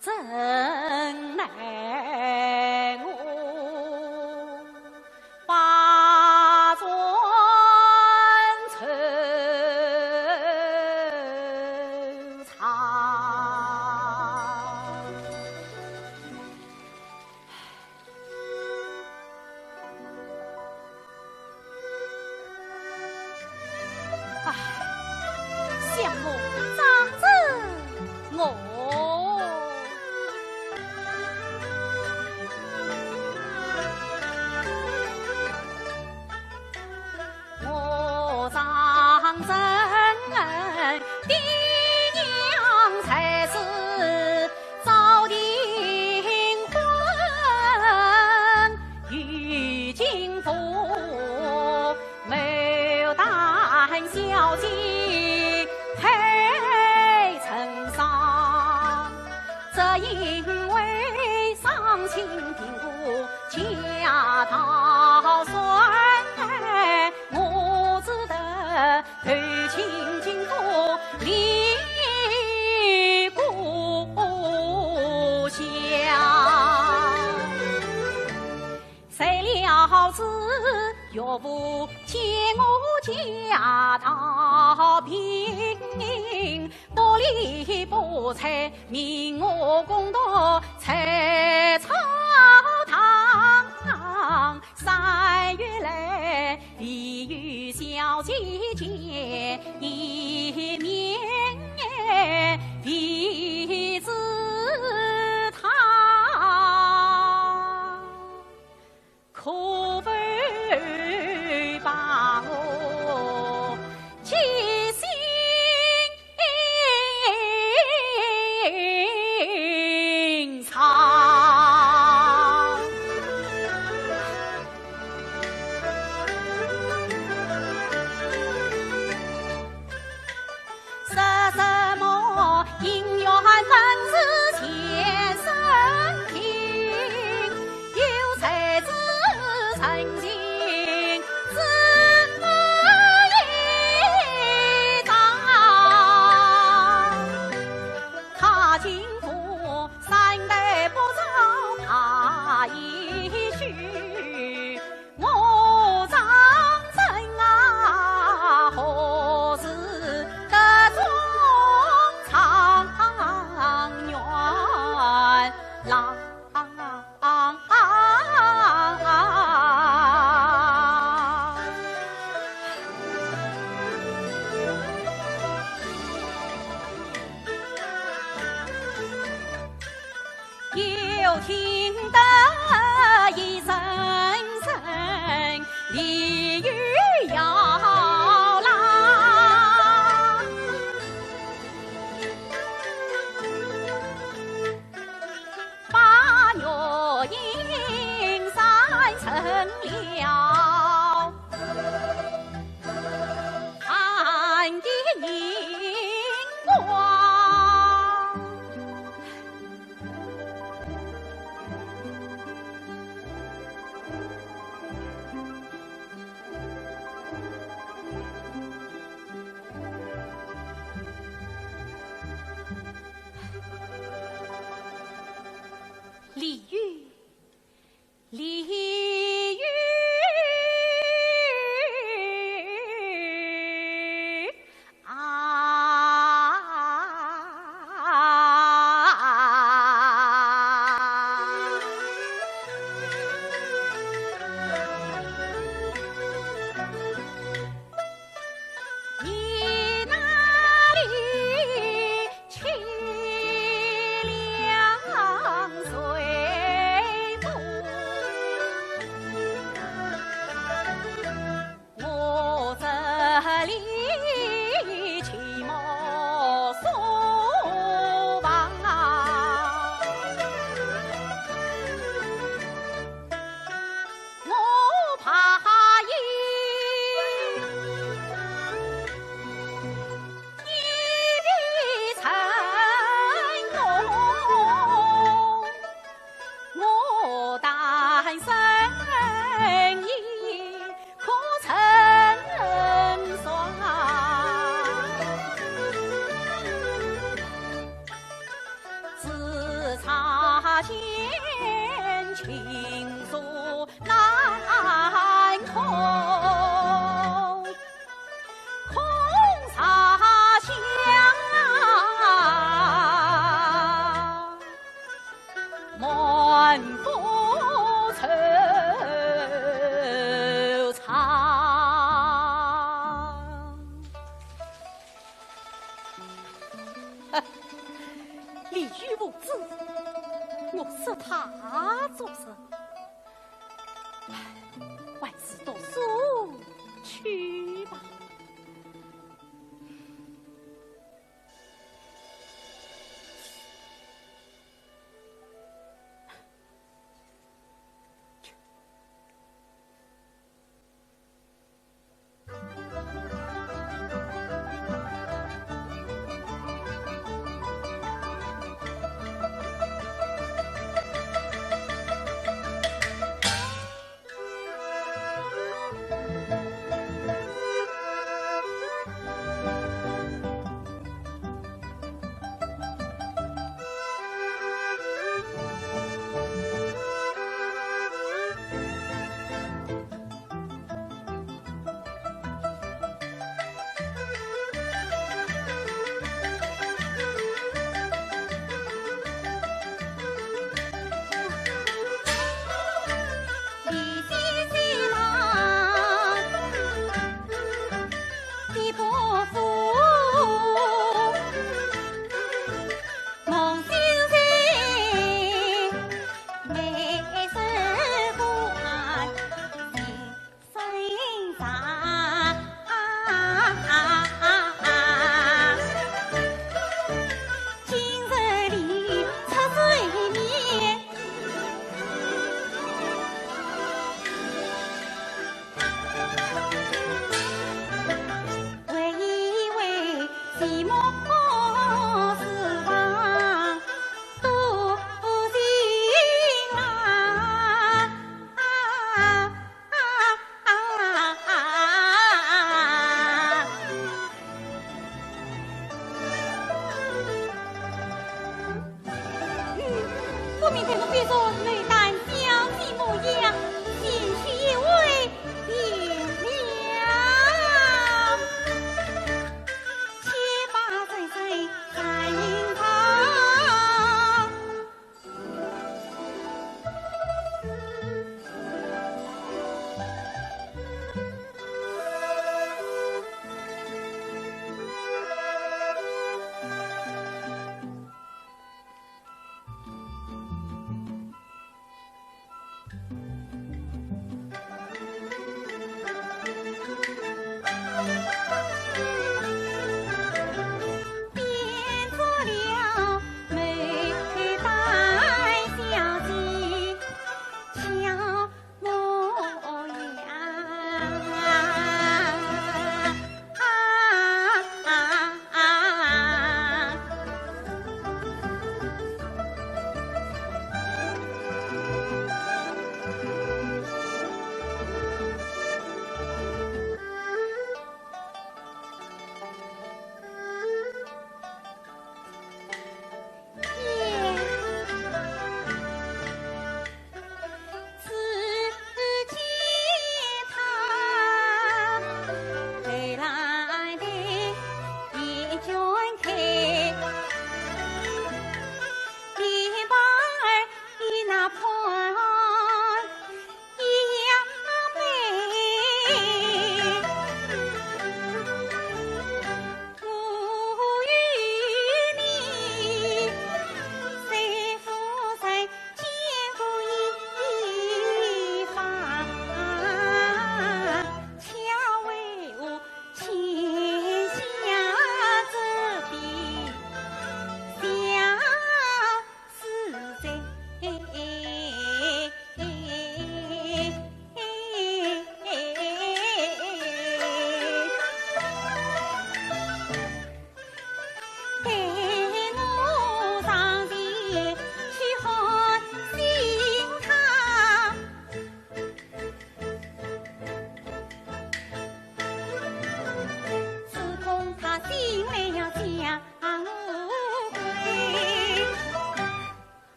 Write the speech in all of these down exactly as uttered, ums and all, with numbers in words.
怎奈我百转千回。 唉，想我张子我。 我张生爹娘才子赵廷钧，与金府牡丹小姐配成双。只因为丧亲病故家道衰，我只得 投亲金府离故乡。谁料知岳父见我家道贫，不理不睬，命我攻读采草堂。 三月来，未与小姐见一面，未知她可否把我寄信 隐藏。说什么姻缘本是前生定，有才子成亲 只为一朝。踏进府，三代不招怕一许，我张生啊，何时得中状元郎？ 又听得一声声 鲤鱼摇啦。八月阴山成了寒的银光。 鲤鱼，鲤鱼。 啊。你那里去两岁？李煜父子，我说他做甚？唉，还是读书去吧。嗯，不免待我变作牡丹小姐模样，前去一会便了。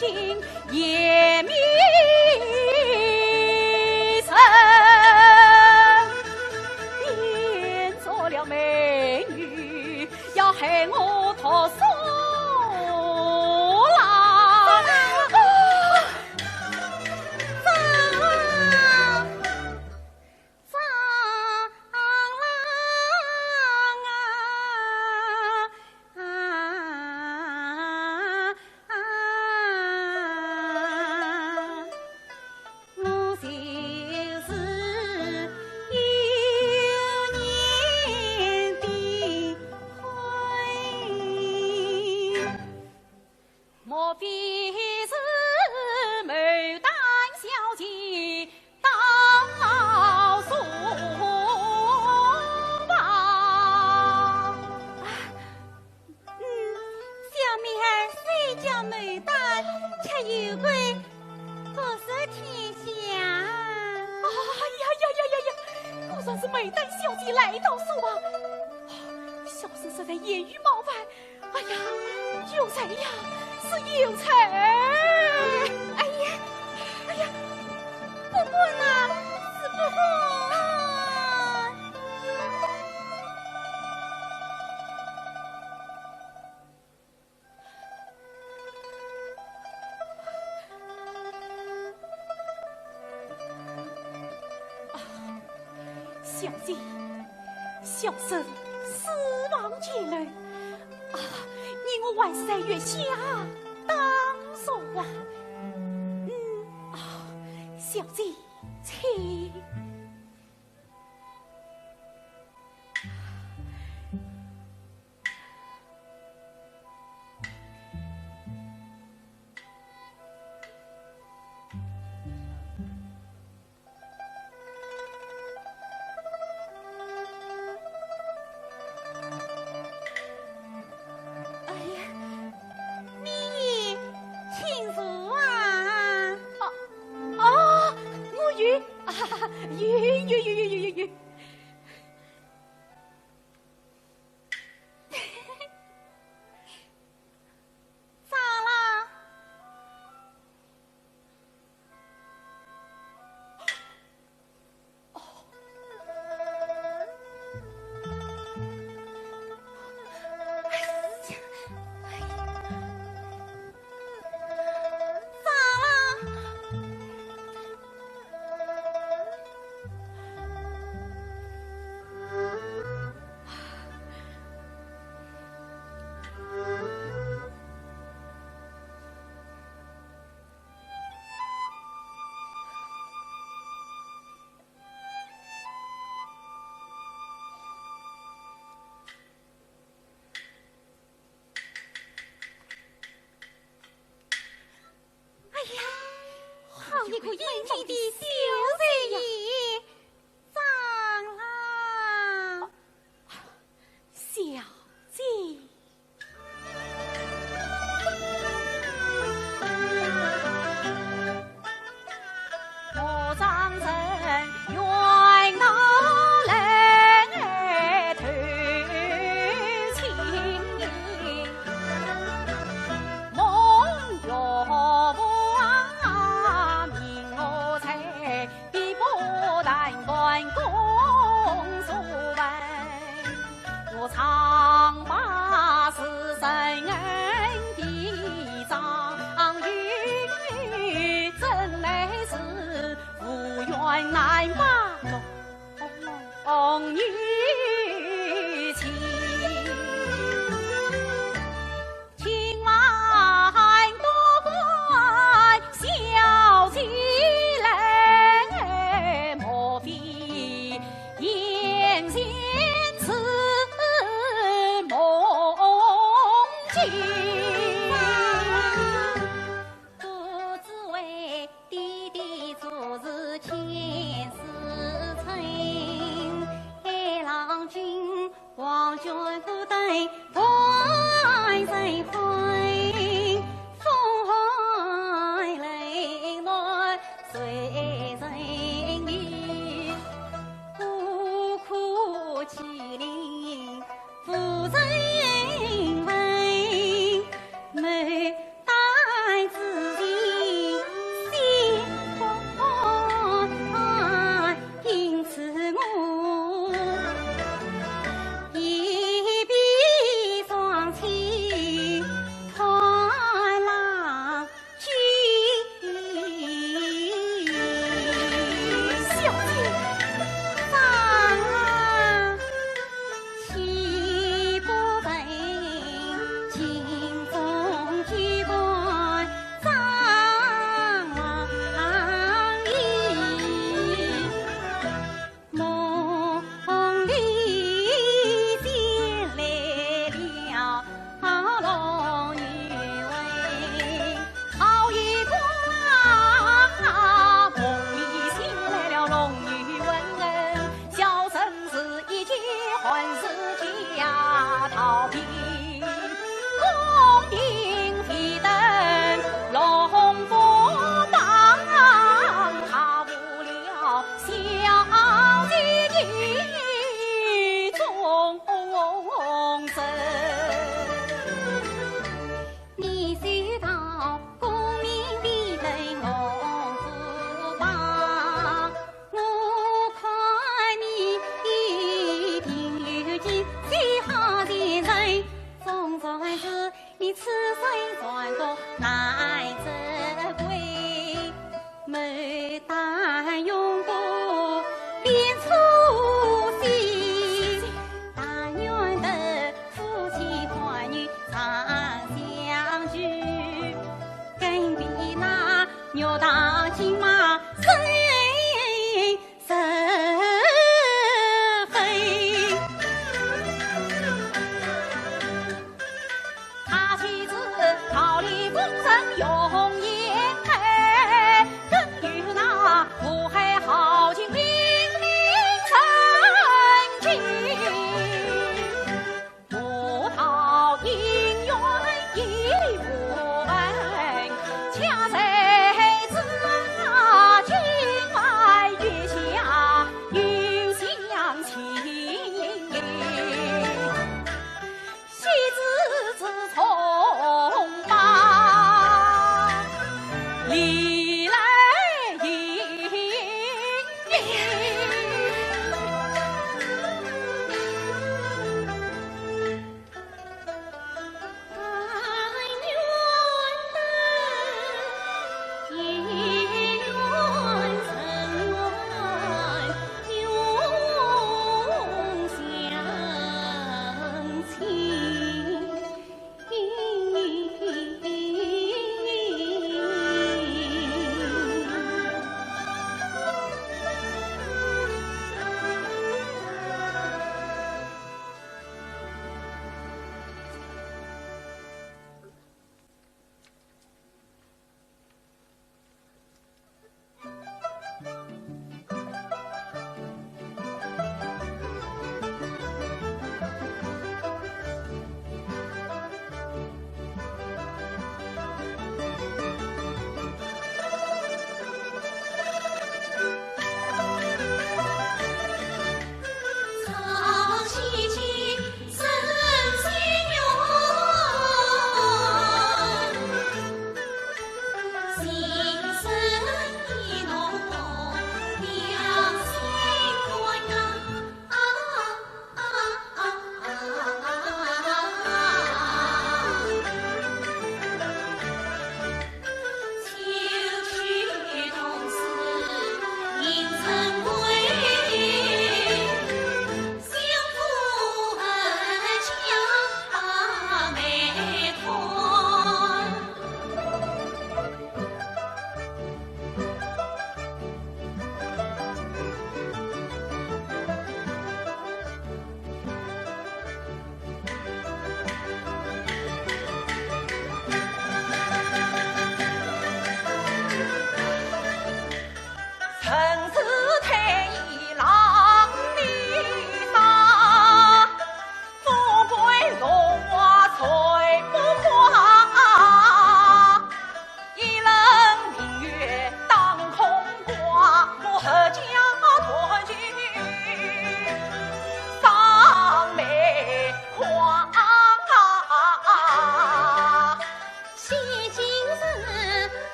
情也迷神，变做了美女，要害我读书啦。莫非是牡丹小姐到书房？嗯，小妹儿虽叫牡丹，却有归不识天下。哎呀呀呀呀呀！果然是牡丹小姐来到书房。小生实在言语冒犯，哎呀，有罪呀，是有罪！哎呀，哎呀，不管了，是不管。啊，小姐，小生书房见楼。 啊，你我还是在月下打书啊。嗯，啊，小姐，请。 哎呀，你也请坐啊。哦，哦，我有，啊，有，有，有。 咋啦？哎呀，好一个英俊的小少爷，张郎。小姐。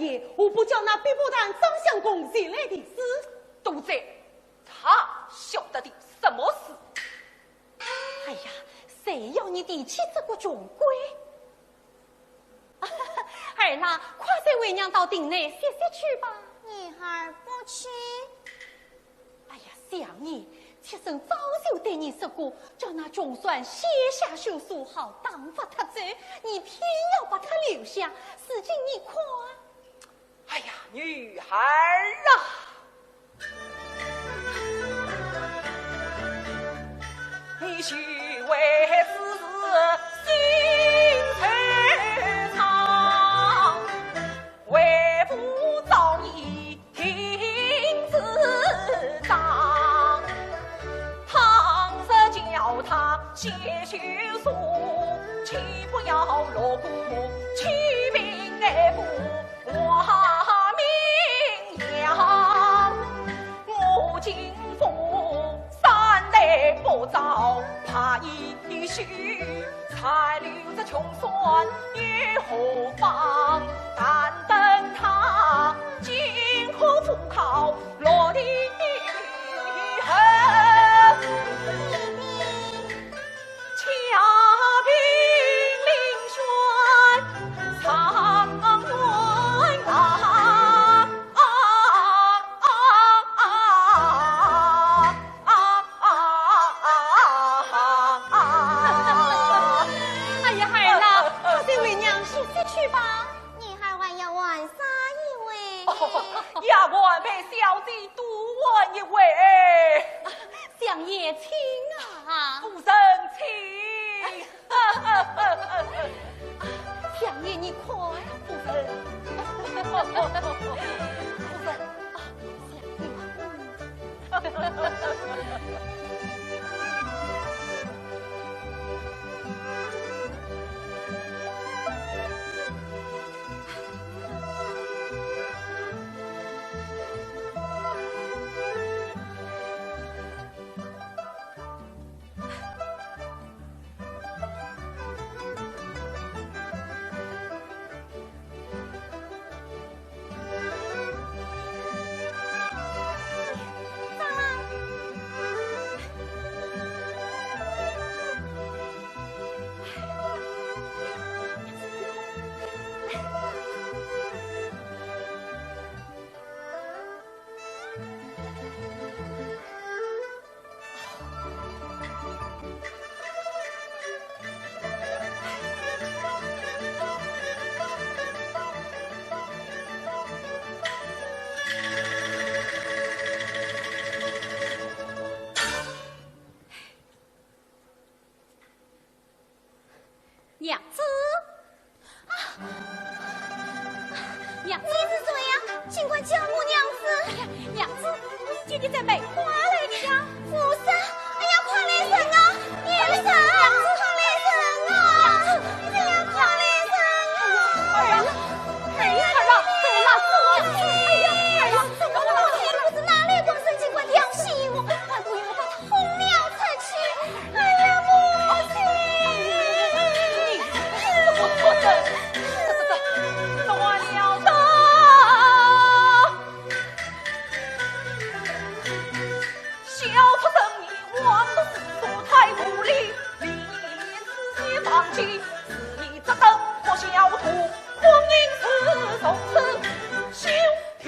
爷，何不叫那碧波潭张相公前来题诗？都在，他晓得的什么事？哎呀，谁要你提起这个穷鬼？儿啦，快随为娘到亭内歇息去吧。女儿不去。 哎呀，相爷，妾身早就对你说过，叫那穷酸写下休书，好打发他走，你偏要把他留下，如今你看。哎呀，女儿啊，你须为此事心惆怅，为父早已 停止打。倘若叫他写休书，岂不要落个七平二部王明阳？我今奉三代不招，怕一休，才留 这穷酸又何妨？但等他金科副考落第一后，家贫邻县状元啊！ 啊啊啊啊啊啊啊！哎呀，孩儿啊，快随为娘歇息去吧。你还还要换啥一位？哦，丫鬟陪小姐多换一位。相爷请啊。夫人请。 相爷，你看。夫人，夫人，啊，相爷。娘子，啊，娘子。你是谁呀？竟敢叫我娘子！哎呀，娘子，你今天在梅花来的呀？不是，哎呀，快来人啊！娘子，快来人啊！哎呀，快来人啊！哎呀，哎呀，哎呀，哎呀，怎么了？哎呀，哎呀，怎么了？不是哪里光生，竟敢调戏我，还不与我把他 轰了出去。哎呀，母亲！你这个畜生！走，走，走，走，走，走，走，走。小畜生，你枉读诗书太无礼，理应自己放弃，是你这等不孝徒，婚姻是从此休提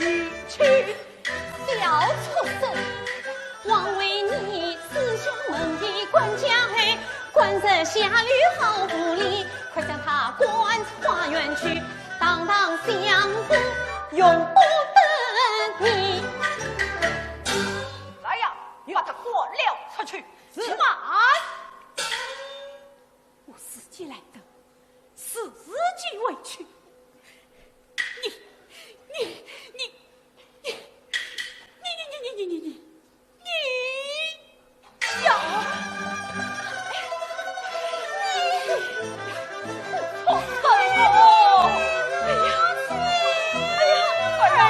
起。 小畜生，枉为你私下问的官家后，官人下流好无礼，快将他赶出花园去，堂堂相公容不得你。来呀，把他赶了出去。是。且慢！我自己来的，自己回去。 你，你，你，你，你，你，你，你，你，你，你，呀，你，畜生哦！哎呀，哎呀，儿啊，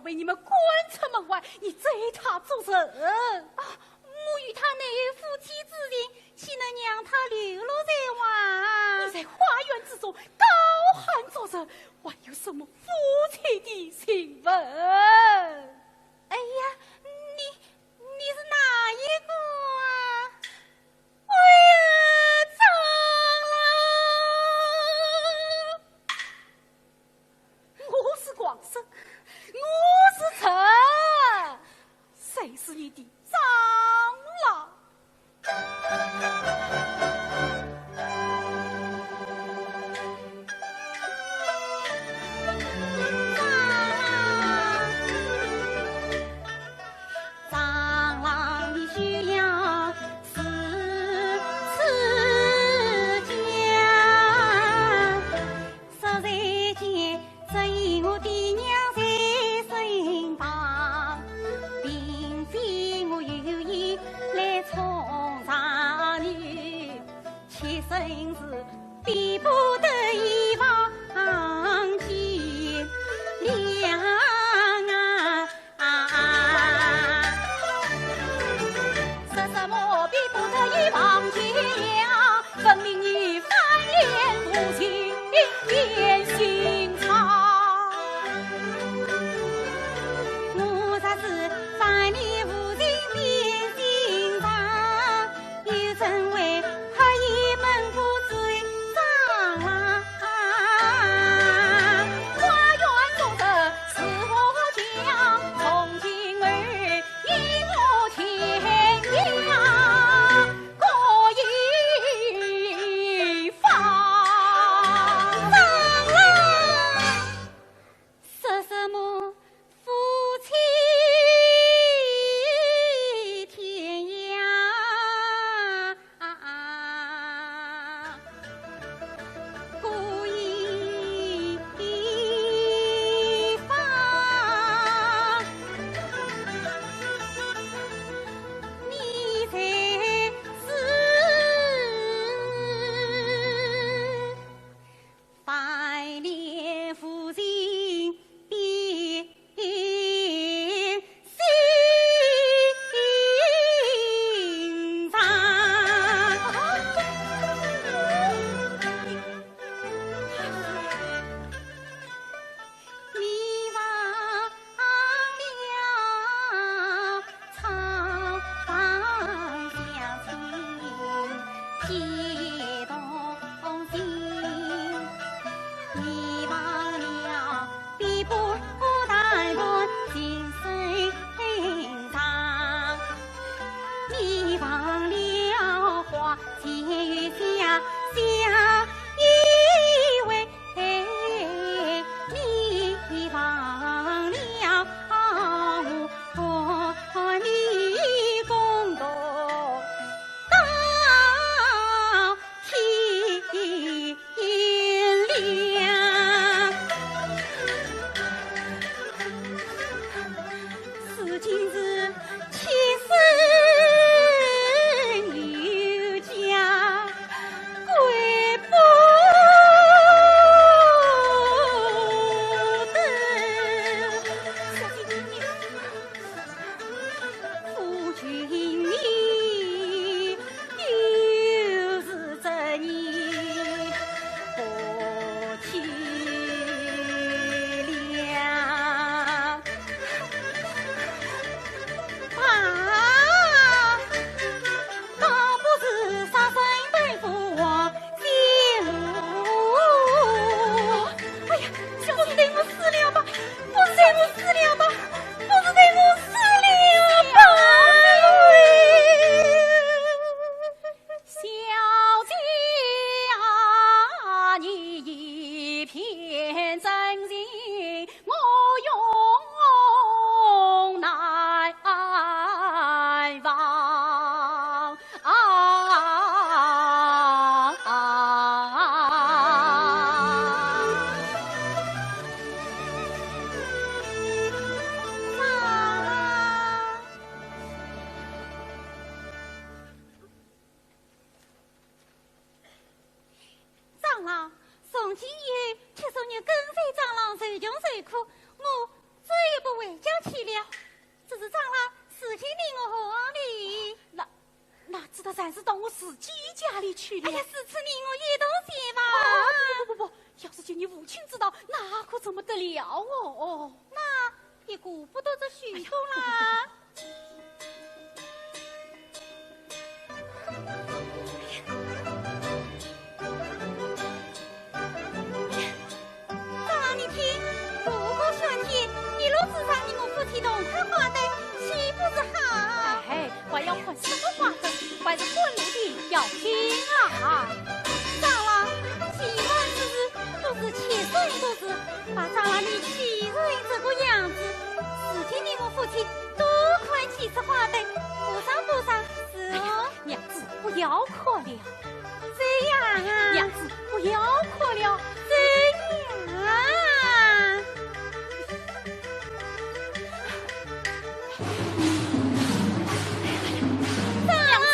被你们赶出门外，你追他做甚？啊，我与他乃夫妻之情，岂能让他流落在外？你在花园之中高喊作甚，还有什么夫妻的情分？哎呀，你，你是哪一个啊？哎呀，长老！我是王生，我是陈，谁是你的长老？去了。哎呀，如此你我一同前往。哦，不不不不，要是叫你父亲知道，那可怎么得了哦？那也顾不得这许多啦。 张郎，你听，如果选天，一路之上你我夫妻同款花灯，岂不是好？哎，还要看什么花灯？还是赶路的要紧啊！张郎，既然如此，都是妾身做主，把张郎你气成这个样子，如今你我夫妻多看几次花灯，不上不上，是哦。娘子，不要哭了。 这样啊。娘子，不要哭了。这样啊。娘子。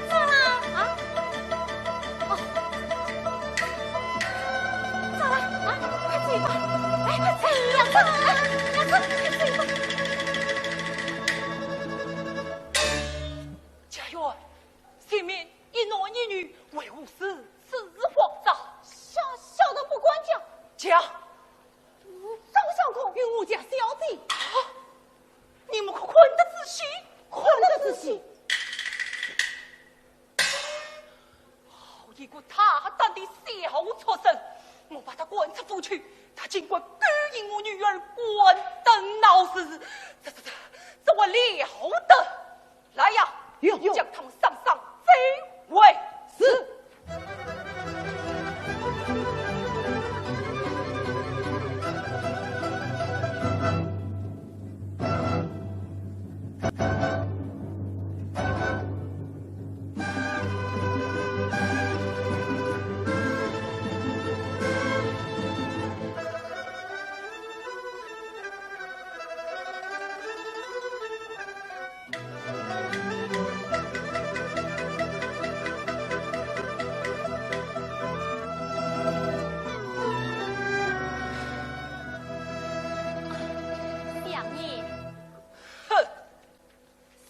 咋啦？啊？哦。咋啦？啊？快走吧！哎，快走呀！哎，快走，快走吧！家院，前面一男一女，为何如此慌张？小，小的不敢讲。讲。 张相公与我家小姐。啊！你们可看得仔细，看得仔细。好一个大胆的小畜生！我把他赶出府去，他竟敢勾引我女儿，关灯闹事，这，这，这，这还了得！ 来呀，有，有。将他们绑上，带回。是。相爷。哼！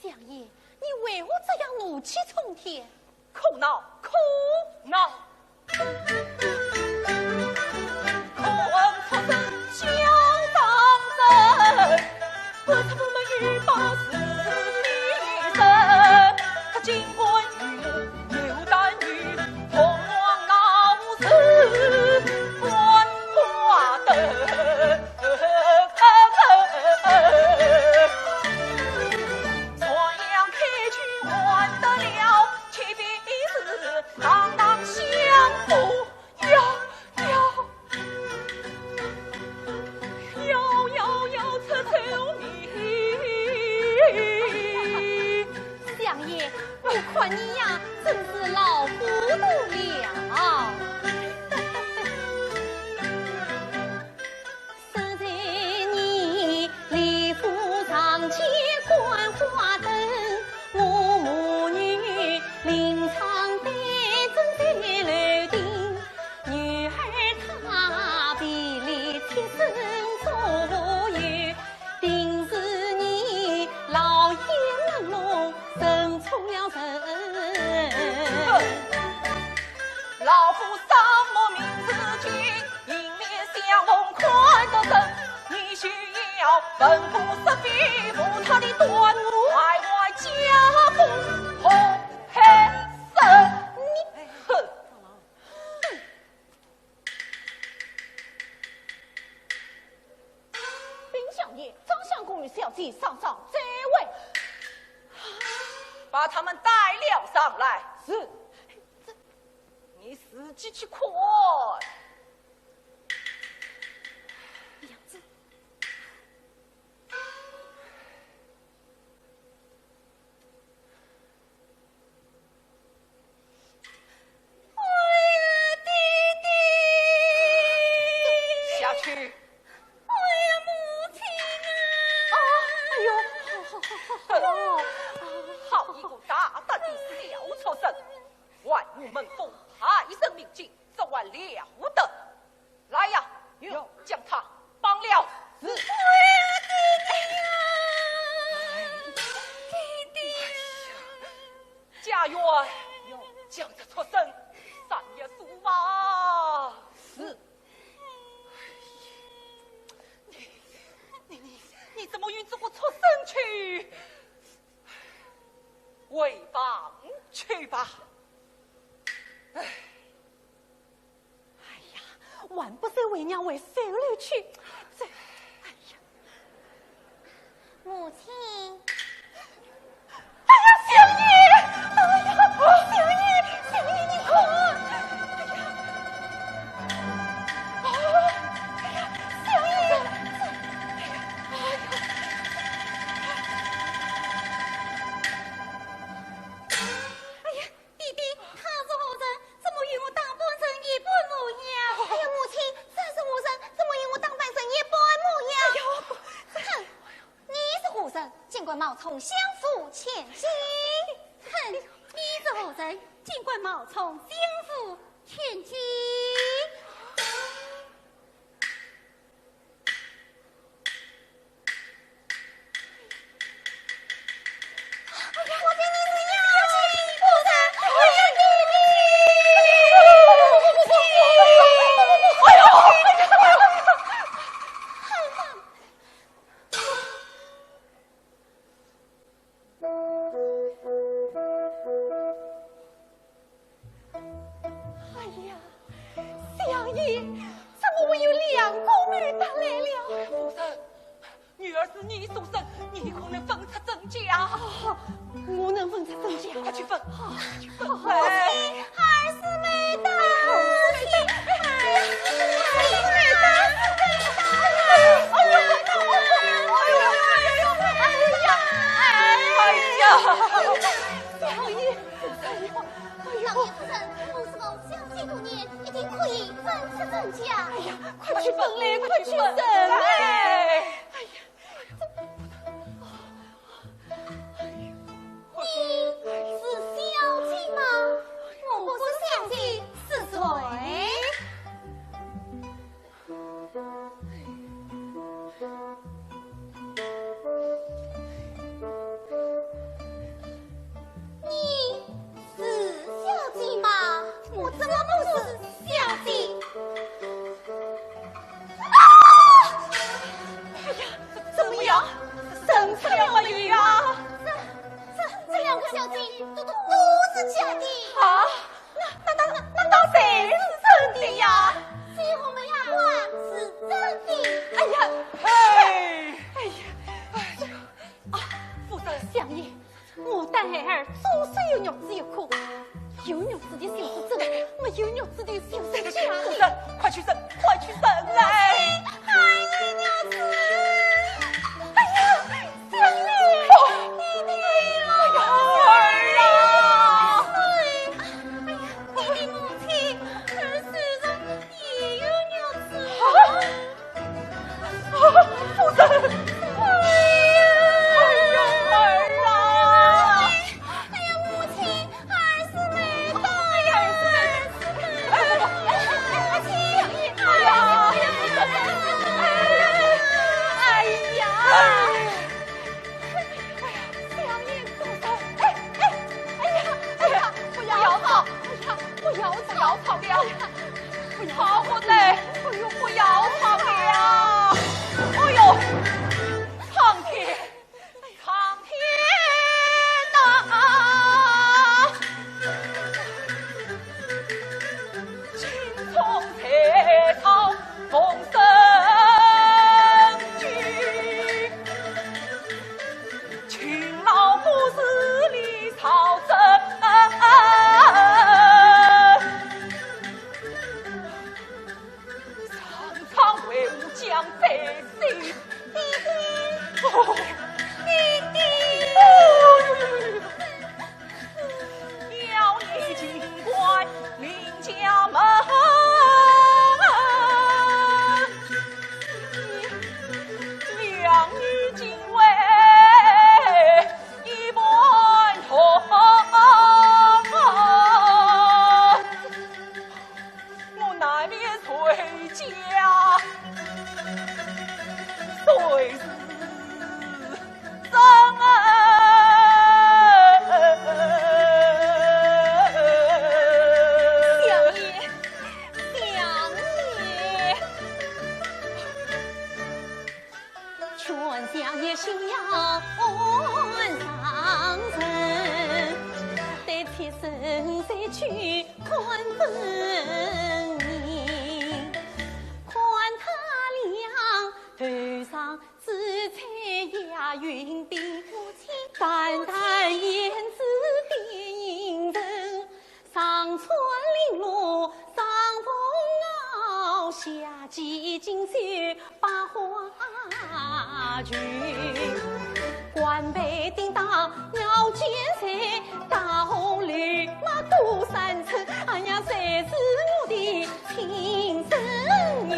相爷，你为何这样怒气冲天？ 苦恼，苦恼！可恨畜生小张生，不出门与报是非人，他竟敢与我扭打女童，闹事关花灯。 传扬开去还得了，且便是堂堂相府，要，要，要，要，要出丑名。相爷，我看你呀，真是老糊涂了。 三十年，李府上街观花灯，我母女临窗对灯在楼顶，女儿她被里贴身左右，定是你老眼冷漠认错了人。哼！老夫双目明珠睛， 迎面相逢看得真，你休要文武色变，无他的端倪，败坏家风和黑色。你，哼！禀相爷，张相公与小姐上上这位。把他们带了上来。是。 你自己去看。呀，哎呦，好，好，好，好，好。好一个大胆的小畜生，坏我门风，害人命境，这还了得？来呀，有。将他绑了。是。哎呀，爹爹呀！家园，有。将这畜生斩了处罚。是。你，你，你，你怎么与这个畜生去？回房去吧。唉。哎呀，还不是为娘回首楼去。这，哎呀。母亲。哎呀，小姨！哎呀，小姨，小姨，你看！哎呀，哎呀，小姨！哎呀，哎呀。 哎呀，爹爹，他是何人？怎么与我打扮成一般模样？哎呀，母亲，这是何人？怎么与我打扮成一般模样？哎呦，哼，你是何人？竟敢冒充相府千金！哼，你是何人？竟敢冒充相府千金！ 哎呀，小姨，怎么会有两个女的来了？夫人，女儿是你所生，你可能分出真假。哦，我能分出真假。快去分，快去分。好，哎。二师妹到。哎呀，二师妹到。哎呀，哎呀，哎呀，哎呀，哎呀，哎呀，小姨，哎呀。 老爷夫人，我是我相信多年，一定可以分出真假。哎呀，快去问嘞，快去问嘞！哎呀，你是小姐吗？我不是小姐，是谁？ 你是小姐吗？我怎么不是小姐？啊！为是张啊。相爷，相爷。 劝相爷休要上人，待妾身再去看分明。看他俩头上紫彩霞云鬓，淡淡胭脂点银针。 上穿绫罗上凤袄，下系锦绣百花裙。冠带叮当腰间带，大红绿马过三层。哎呀，谁是我的亲生女？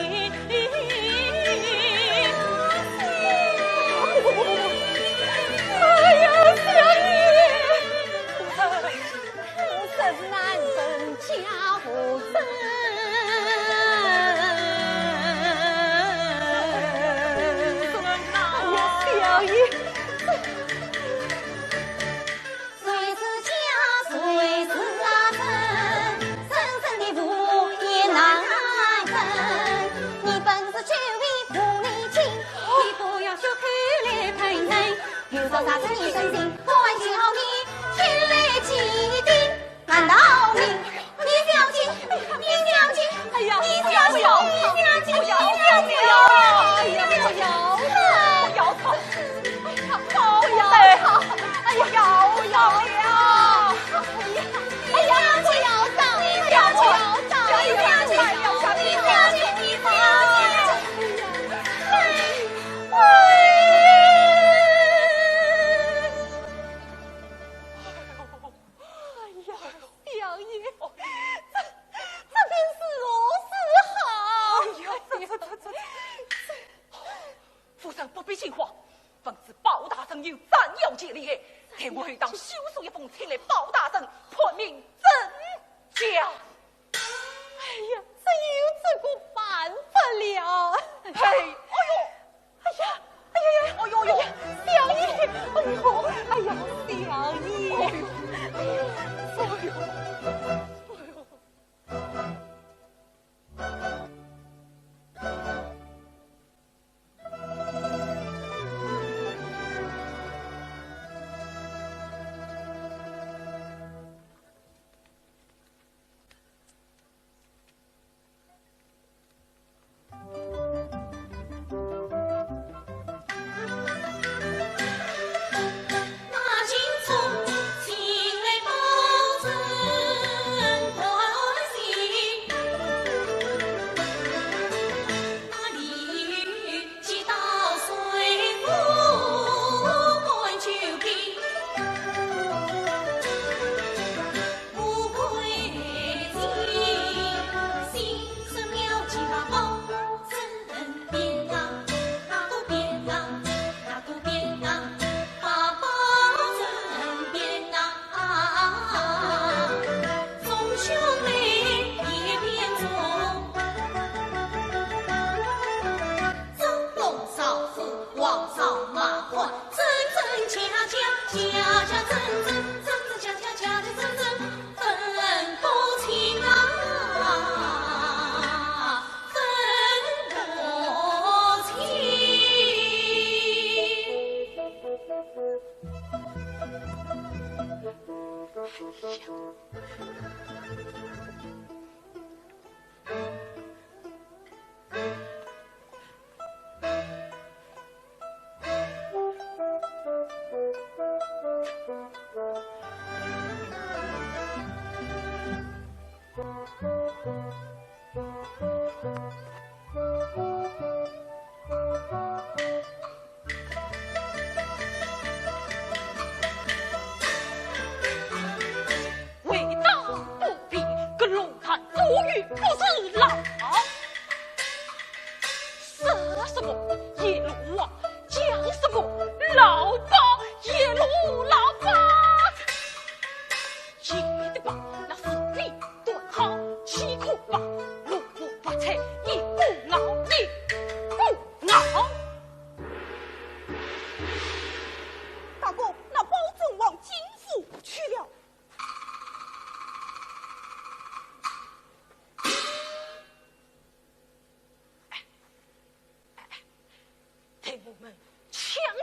哎呀，相爷！ 我实是难成家无子。哎呀，相爷！谁是家，谁是那人？深深的无言难分。你本是九品狐狸精，你不要血口来喷人。有朝啥子你真心，我还叫你前来祭奠。 难道你，你小姐，你小姐，哎呀，你小姐，不要，你小姐，不要，你小姐，不要，不要，不要吵，不要吵，哎呀，不要吵，哎呀，不要，不要了，哎呀，不要吵，不要吵，哎呀，不要吵，你小姐，你小姐，你小姐，哎呀，哎。 哎呀，相爷，这，这便如何是好？哎呀，这，这，这，这，这，夫人不必惊慌，闻知包大人有斩妖界厉害，待我回堂修书一封，请来包大人判明真假。哎呀，只有这个办法了。嘿，哎呦， 哎呀，哎呀呀，哎呦呦，哎呀，相爷，哎呦，哎呀，相爷，哎呦，哎呦，哎呦。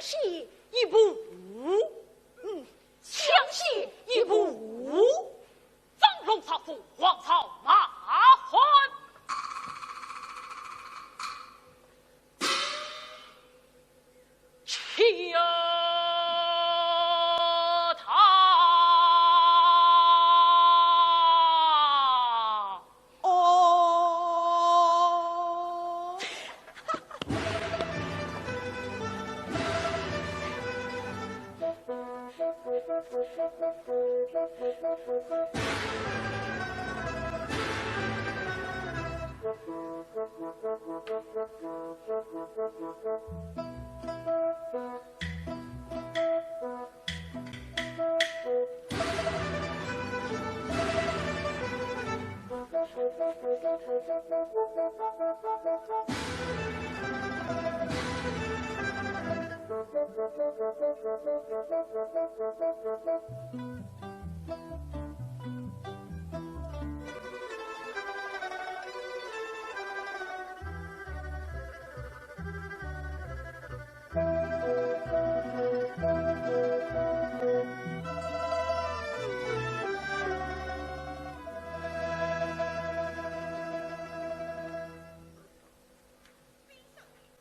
写一部，嗯，想写一部。张龙杀父，王朝马汉。且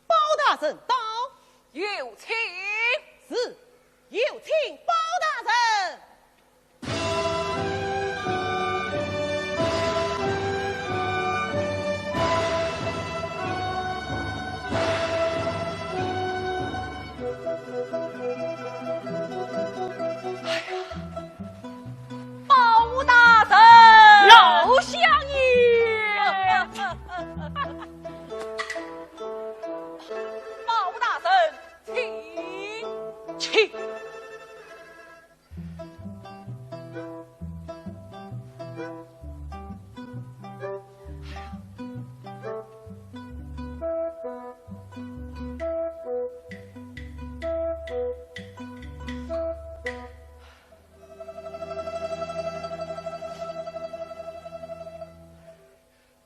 包大人到。有请。是，有请包大人。包大人。老相爷。包大人，请。请。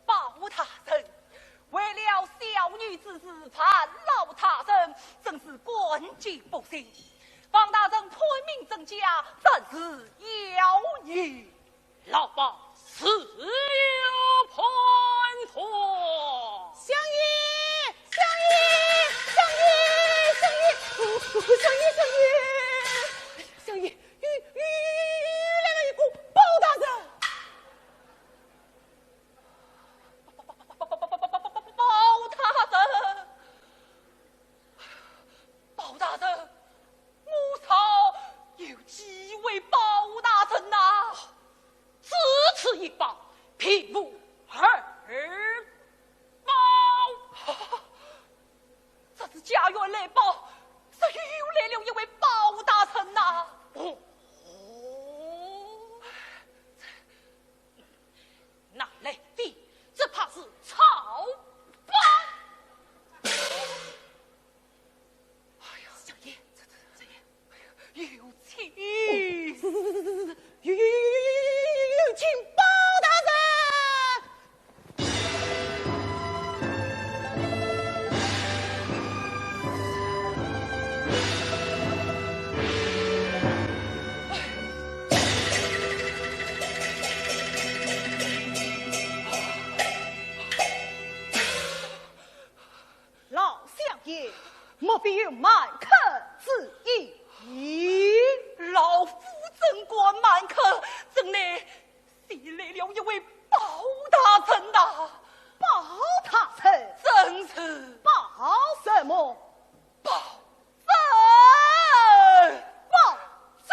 包大人，为了小女之事烦劳大人，真是感激不尽。望大人判明真假，正是要紧。老包自有判断。相爷，相爷，相爷，相爷，相爷，相爷，相爷，又，又，又来了一个包大人。 包大人，包大人，我朝有几位包大人呐？只此一包，并无二包。啊，这是家院来报，是又来了一位包大人呐。哦。 哪来的？只怕是草包。哎呀，相爷，这，这，这，哎呀，有请。是，是，是，是，是，有，有，有，有，有，有请包大人。 老相爷，莫非有瞒客之意？咦，老夫怎敢瞒客，怎奈 前来了一位包大人呐。包大人？正是。包什么？包拯。包拯？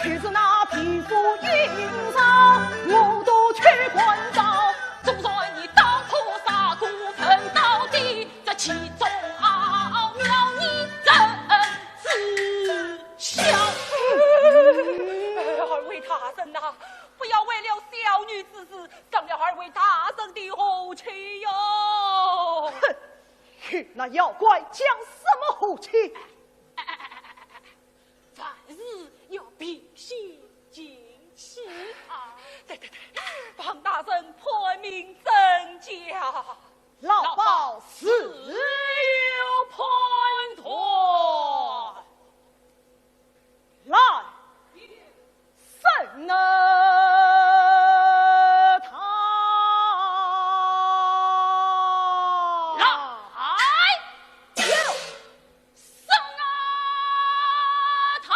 就是那皮肤硬伤，我都去关照。总算你当初杀过文道的，这其中奥妙你怎知晓？二位大人呐，不要为了小女之事，伤了二位大人的和气哟。哼，与那妖怪讲什么和气？ 凡事要平心静气啊。对对对，望大人判明真假。老包自有判断。来，审啊他。来。有。 上啊他！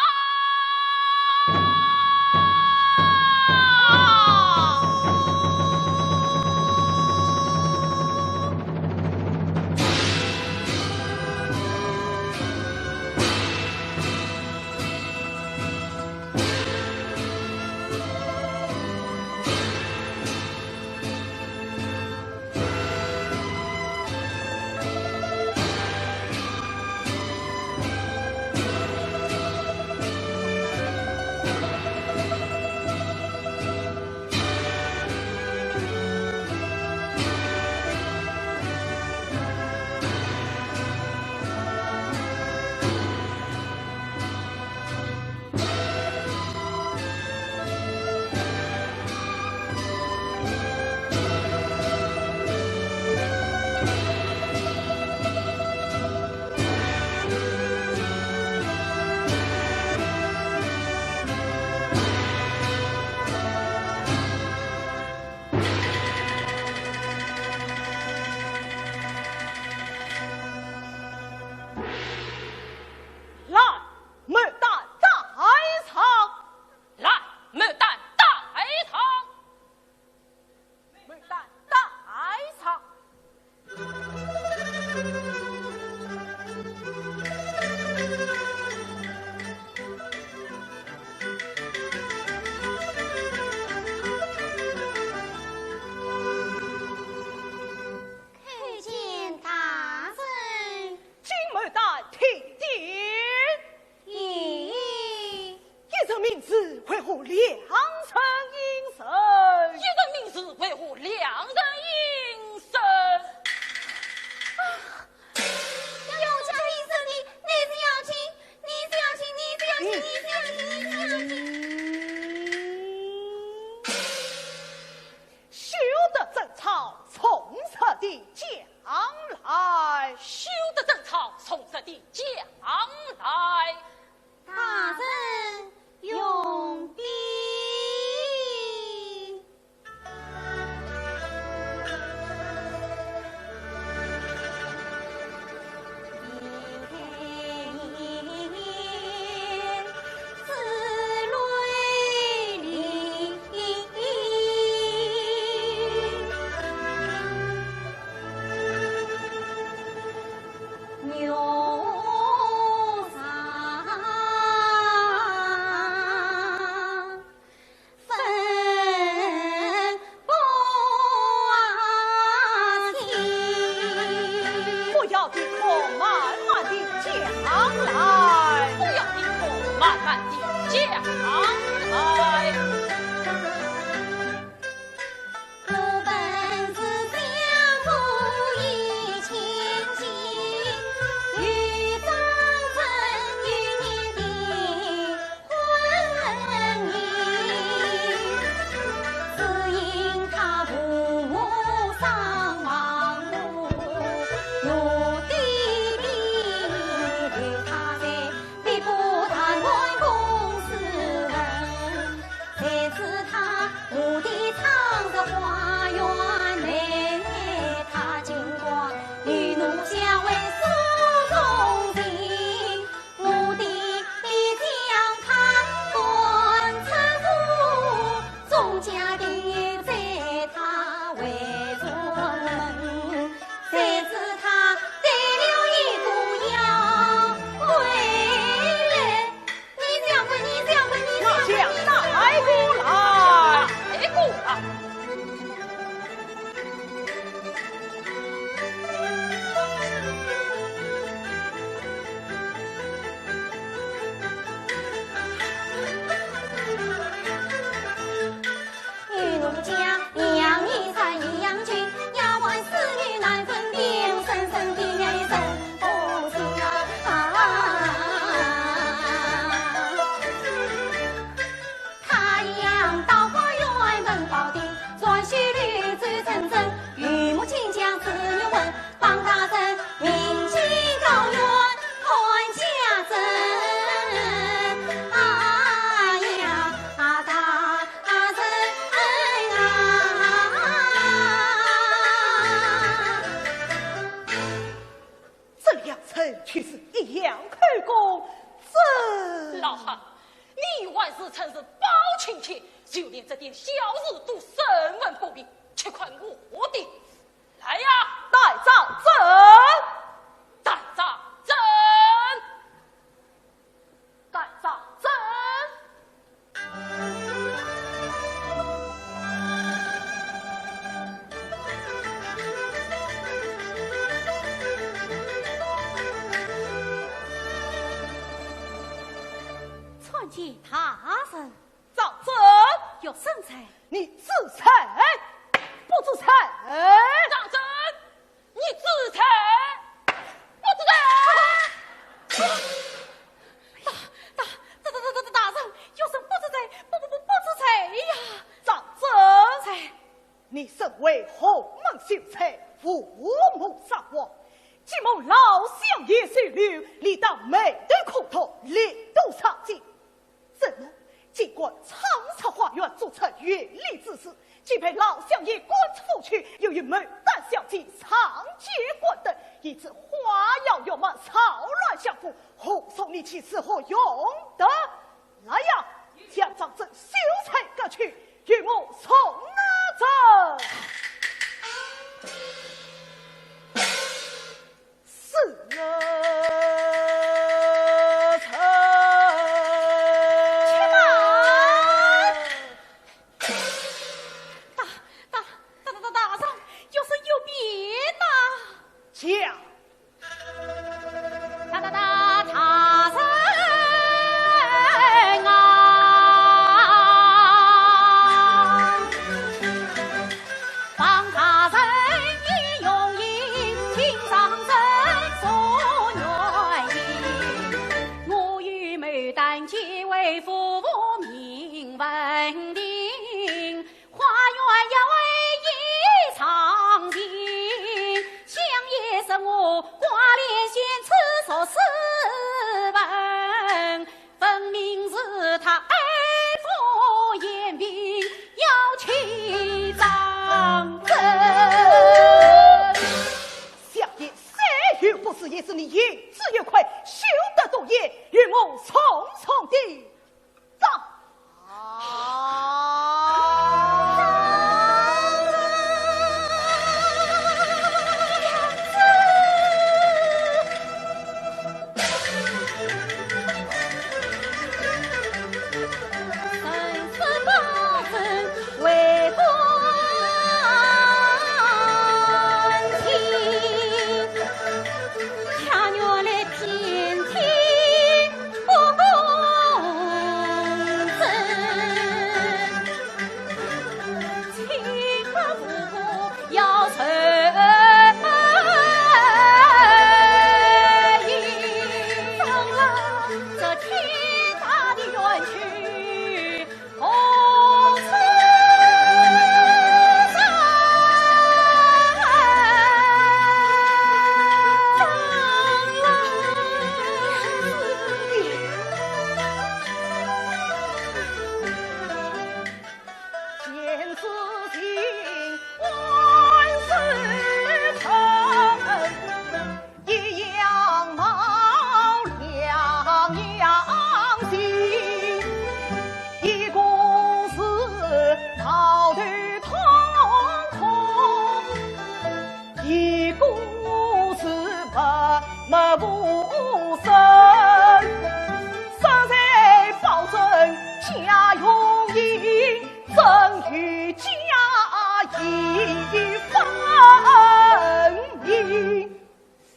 来，牡丹在上。来，牡丹在上。牡丹在上。 叩见大人。金牡丹听令。咦？一人明示，为何两人应声？一人明示，为何两人应声？啊，要讲明示的，你是要紧，你是要紧，你是要紧，你是要紧，你是要紧。 休得争吵，从实地讲来。休得争吵，从实地讲来。大人容禀。口供怎？老汉，你还自称是包青天，就连这点小事都审问不明，且看我的！来呀，带状证！带状证！带状证！ 参见大人。状证。学生在。你知罪不知罪？状证。 你知罪不知罪？大、大、大、大、大、大人，学生不知罪，不、不、不、不知罪呀。状证。在。你身为阊门秀才，父母双亡，既蒙老相爷收留，理当埋头苦读，力图上进。 怎么竟敢闯出花园，做出越礼之事？既被老相爷赶出府去，又与牡丹小姐上街观灯，以致花容月貌，扰乱相府，护送你去是何用得？来呀，将状证秀才革去，与我重拿证。 是啊。且慢！大、大、大、大、大、大人，学生有变呐！讲。大、大、大、大人啊！ 方大人已用刑，请上阵诉原因。我与牡丹结为夫妇命分定，花容月貌已上情，相爷说我寡廉鲜耻孰斯文， 分明是他爱富嫌贫，要起状证。相爷虽有不是，也是你行之有愧，休得多言，与我重重的账。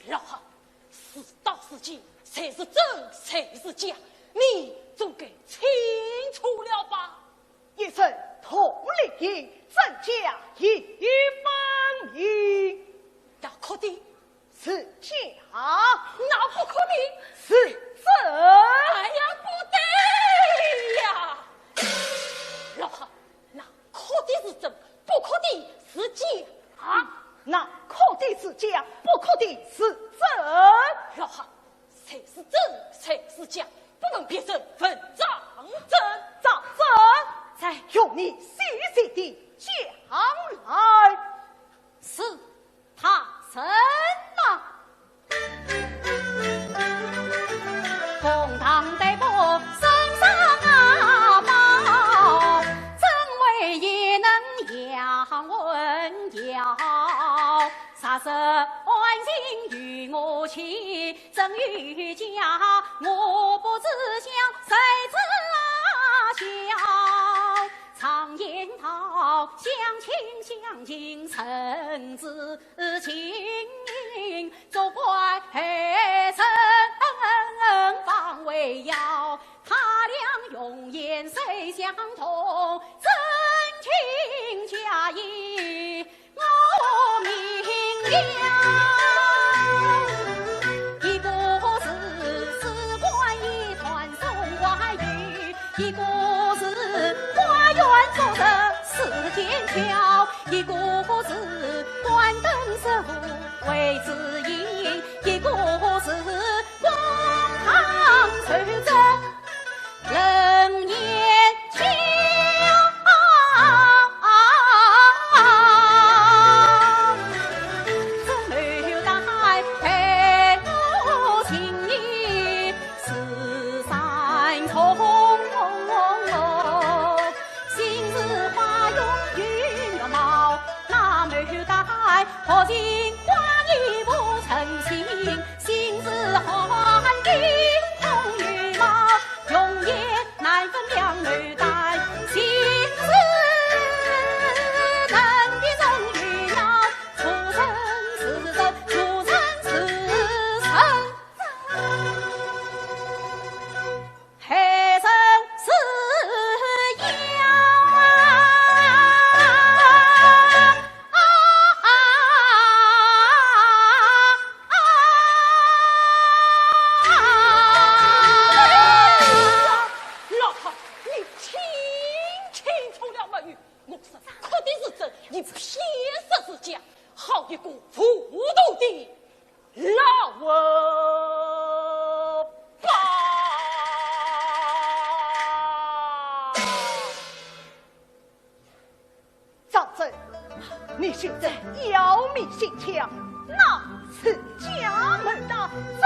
老汉，事到如今，谁是真，谁是假，你总该清楚了吧？一声铜铃，真假已分明。那哭的？ 是假。那不哭的？是真。哎呀，不对呀！老汉，那哭的是真，不哭的是假。那哭的是假，不哭的是真。老汉，谁是真，谁是假，不问别人，问张真。张真。在。用你细细的讲来。是。 大人呐！公堂对簿审审啊报，怎为也能杨文耀？啥时安心与我去？真与假，我不知晓，谁知晓？常言道，相亲相近，甚至 情，作怪后生方为要。他俩容颜虽相同，真情假意我明了。一个是士官一团送外遇，一个是花园作乐似剑桥，一个是关灯守 为知音，一个是公堂守着冷眼瞧。这牡丹配我情意，似山重重。 心似花容月月貌，那牡丹何曾花意不称心，心似寒冰空余貌，容颜难分两牡丹，心似人比人与鸟，出生是人，出生是人。 还真是妖啊！啊啊啊啊！老太，你听清楚了没有？我说哭的是真，你骗说是假，好一个糊涂的 老伯伯。赵正，你休得妖迷心窍，那是假牡丹，这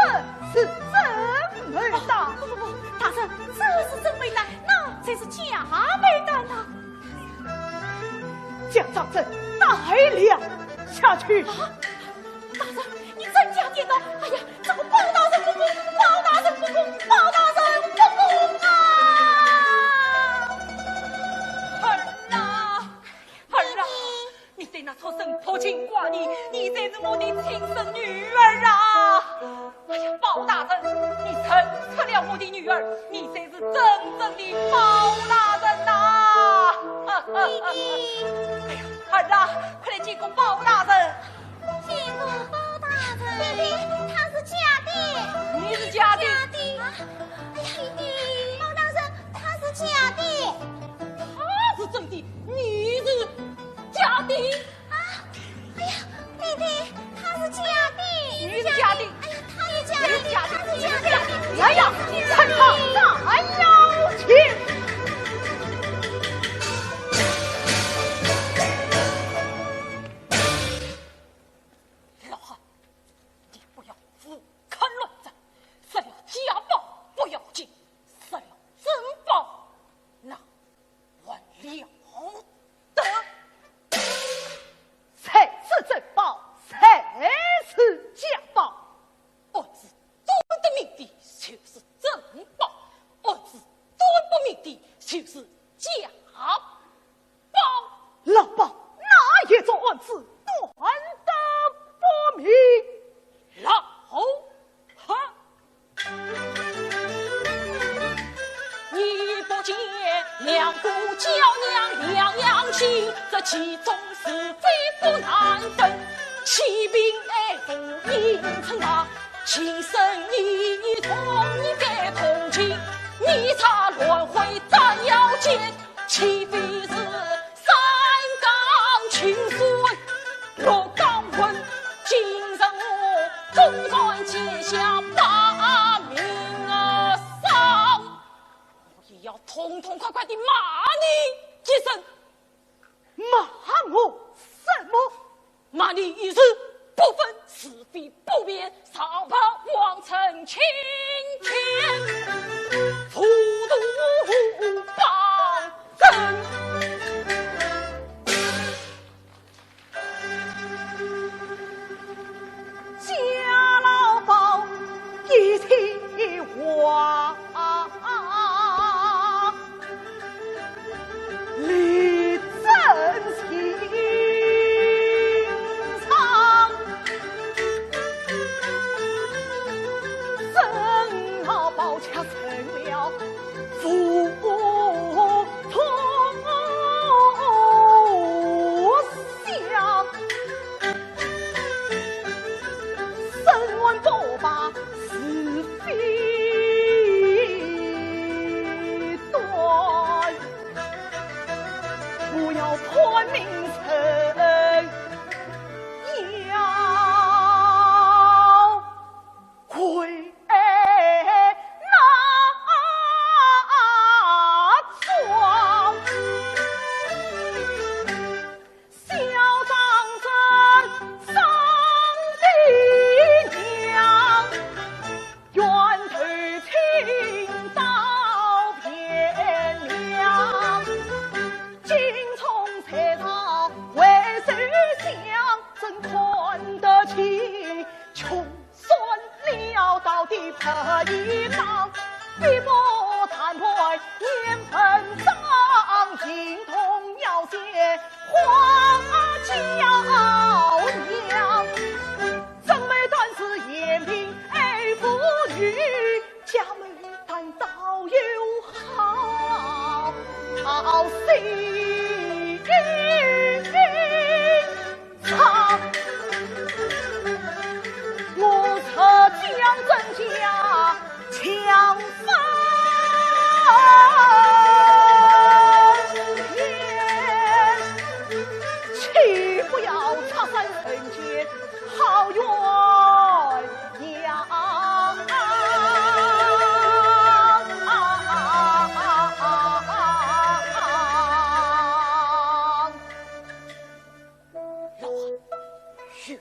是真牡丹。不不不，大人，这是真牡丹，那才是假牡丹呐。将赵正带了下去。啊， 大人，你真假颠倒！哎呀，这个包大人不公，包大人不公，包大人不公啊！儿啊，儿啊，你对那畜生薄情寡义，你才是我的亲生女儿啊！哎呀，包大人，你认出了我的女儿，你才是真正的包大人呐！弟弟。哎呀，儿啊，快来见过包大人！ 见过包大人。弟弟，她是假的。你是假的。假的。啊，弟弟，包大人，她是假的。她是真的，你是假的。啊，哎呀，弟弟，她是假的。你是假的。哎呀，她也假的，她是假的。来呀，你看她，斩妖去。 老汉，你不要胡看乱造，失了假包不要紧，失了真包那还了得？谁是真包，谁是假包？案子断得明的就是真包，案子断不明的就是假 包。老包，哪一桩案子断得不明？老汉，你不见两个娇娘两样形，这其中是非不难分。欺贫爱富应承担，情深意重你该同情，你插乱会斩妖剑， 岂非是三纲清水落江魂？今日我总算见下把命啊！我也要痛痛快快地骂你一声。骂我什么？ 骂你一日不分是非不辨，上报王臣请见。话，力争情长，怎料宝剑成了浮屠响。 身患不拔是非端，不要看明人要跪 那桩。小当真上帝娘，冤头轻到汴梁，精忠才到回首相，怎看得起穷 酸了到底拍一张，碧波谈判烟粉上，情同要写花娇娘。怎么断是言兵爱妇女，家门但道有好，好心。 唱，我出将镇家强分辨，岂不要拆散人间好鸳鸯？老汉，有道是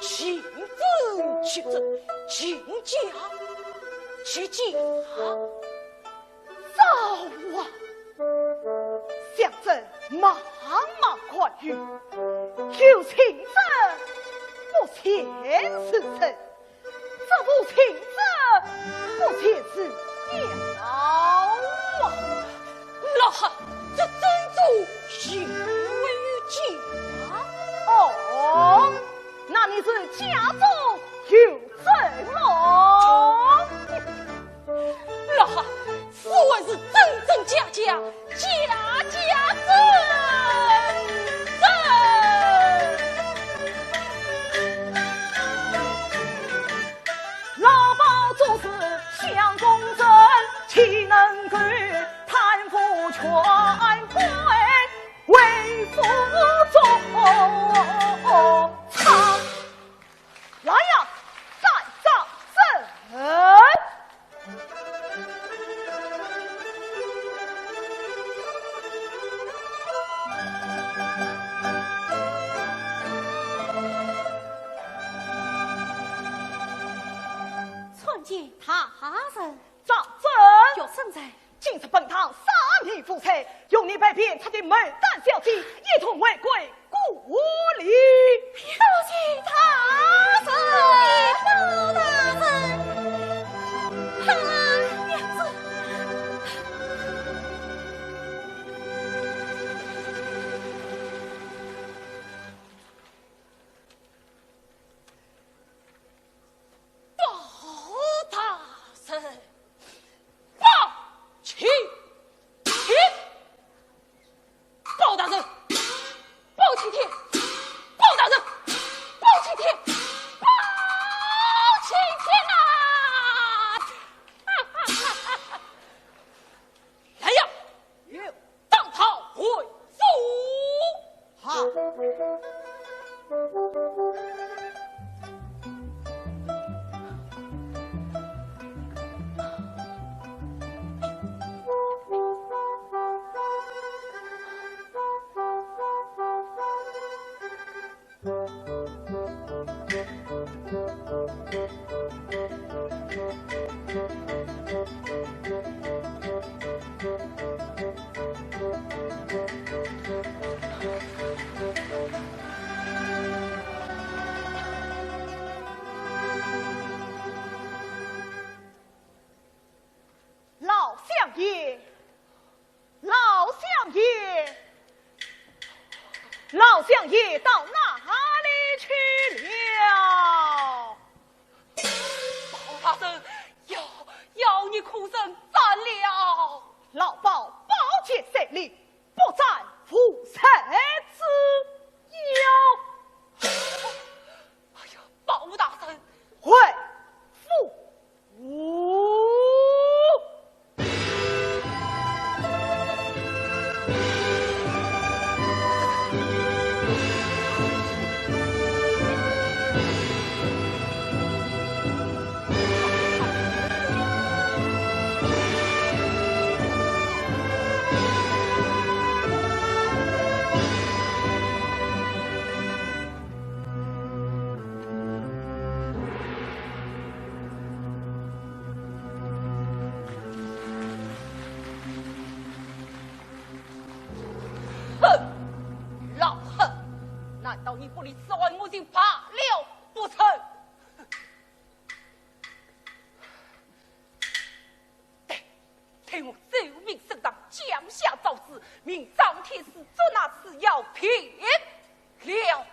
近朱者赤，近墨者赤。早啊！想这茫茫寰宇，有情者不前自称， 这无情者不前自表啊。老汉，这珍珠有没有价？哦，那你是家中有珍么？老汉， 此物是真真假假，假假真真。老包做事想公正，岂能够贪腐权贵为富作伥？来呀，带上阵！ 参见大人。掌声。学生在。今日本堂三名夫妻，由你陪卞出的牡丹小姐一同回归 故里。多谢大人，多谢大人。啊，娘子。包大人，包青天。 包大人，包青天，包大人，包青天，包青天呐！我奏明圣上，降下诏旨，命张天师捉拿此妖平了。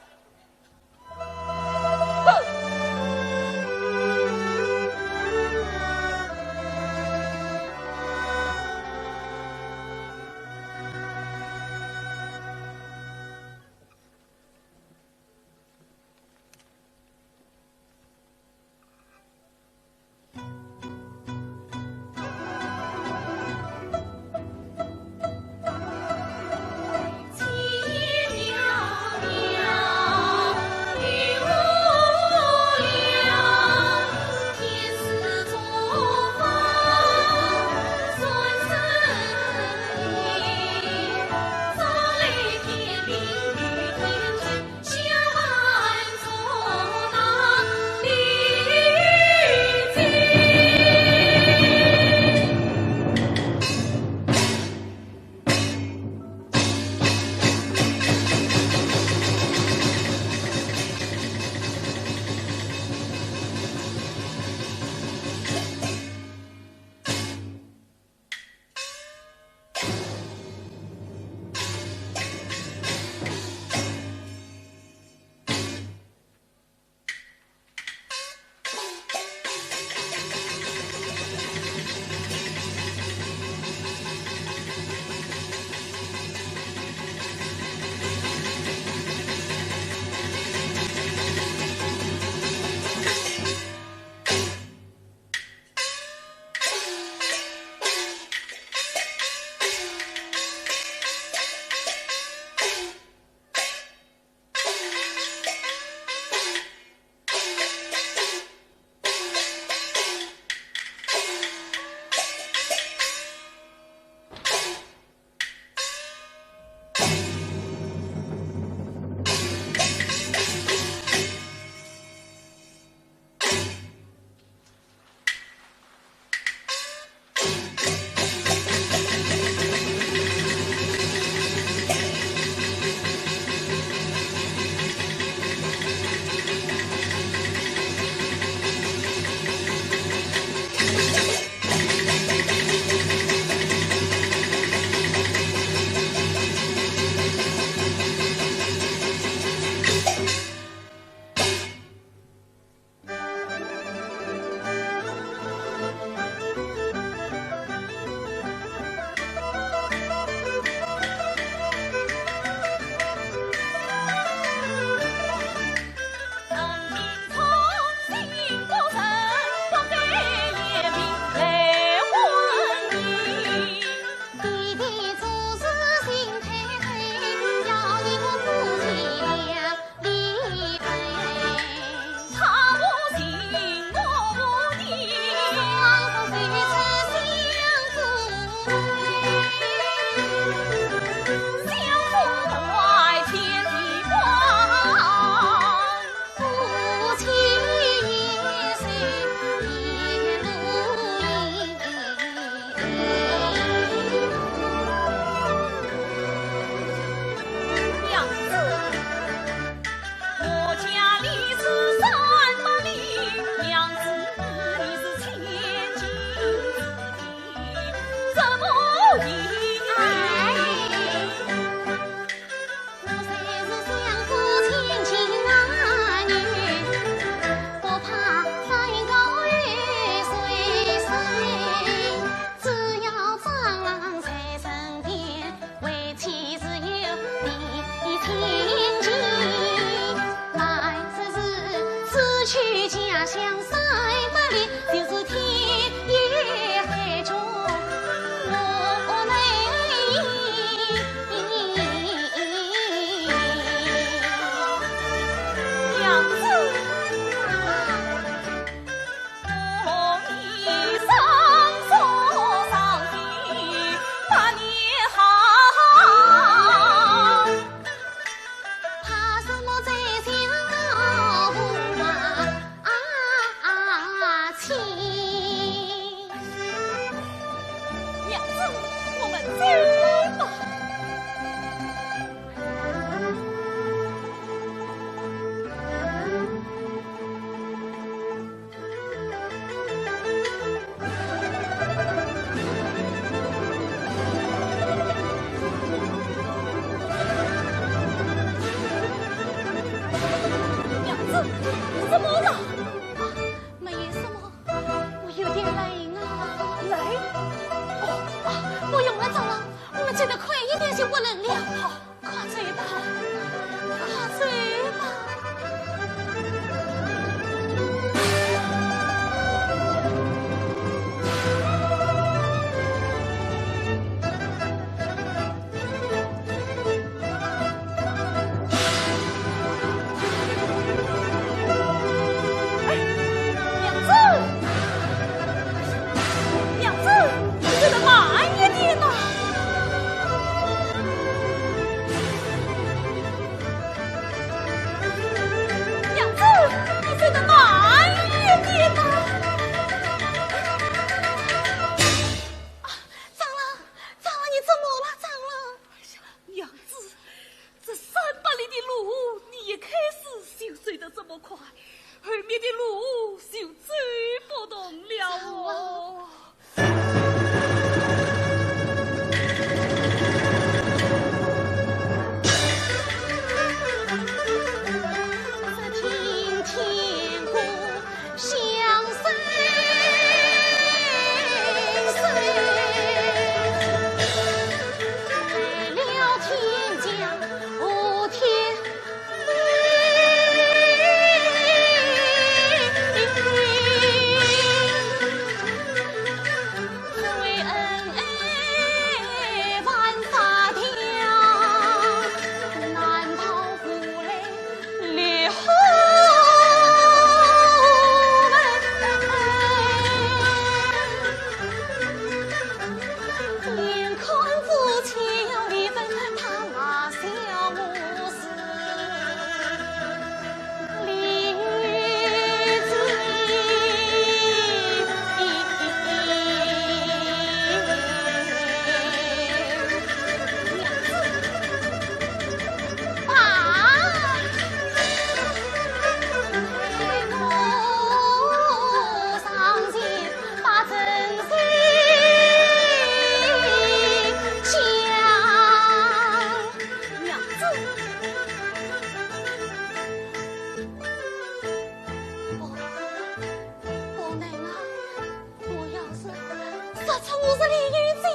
不出五十里有径，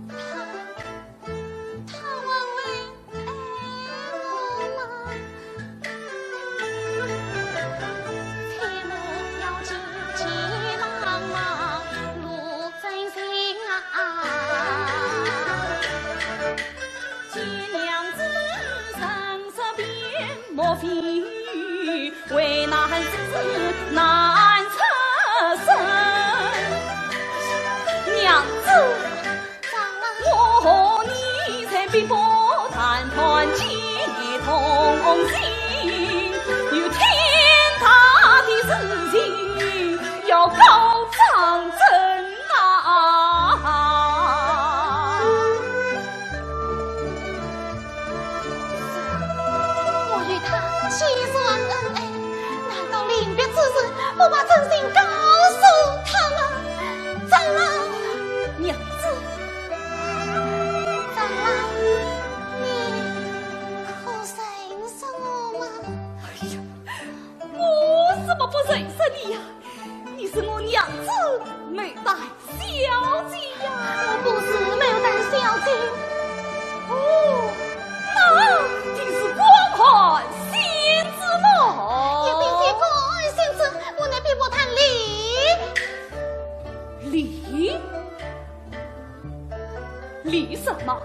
他，他还会爱我吗？千里要急急忙忙路真行啊。 见娘子身色变，莫非为难之事难出声？娘子，长老。我和你在碧波潭畔结同心，有天大的事情要告状。 啊！我与他既然恩爱，难道临别之时不把真情告诉他吗？长老，娘子，长老，你可认识我吗？哎呀，我怎么不认识你呀？ 你是我娘子牡丹小姐呀。我不是牡丹小姐。哦，那你是广寒仙子吗？也并非广寒仙子，我乃碧波潭李。李？李什么？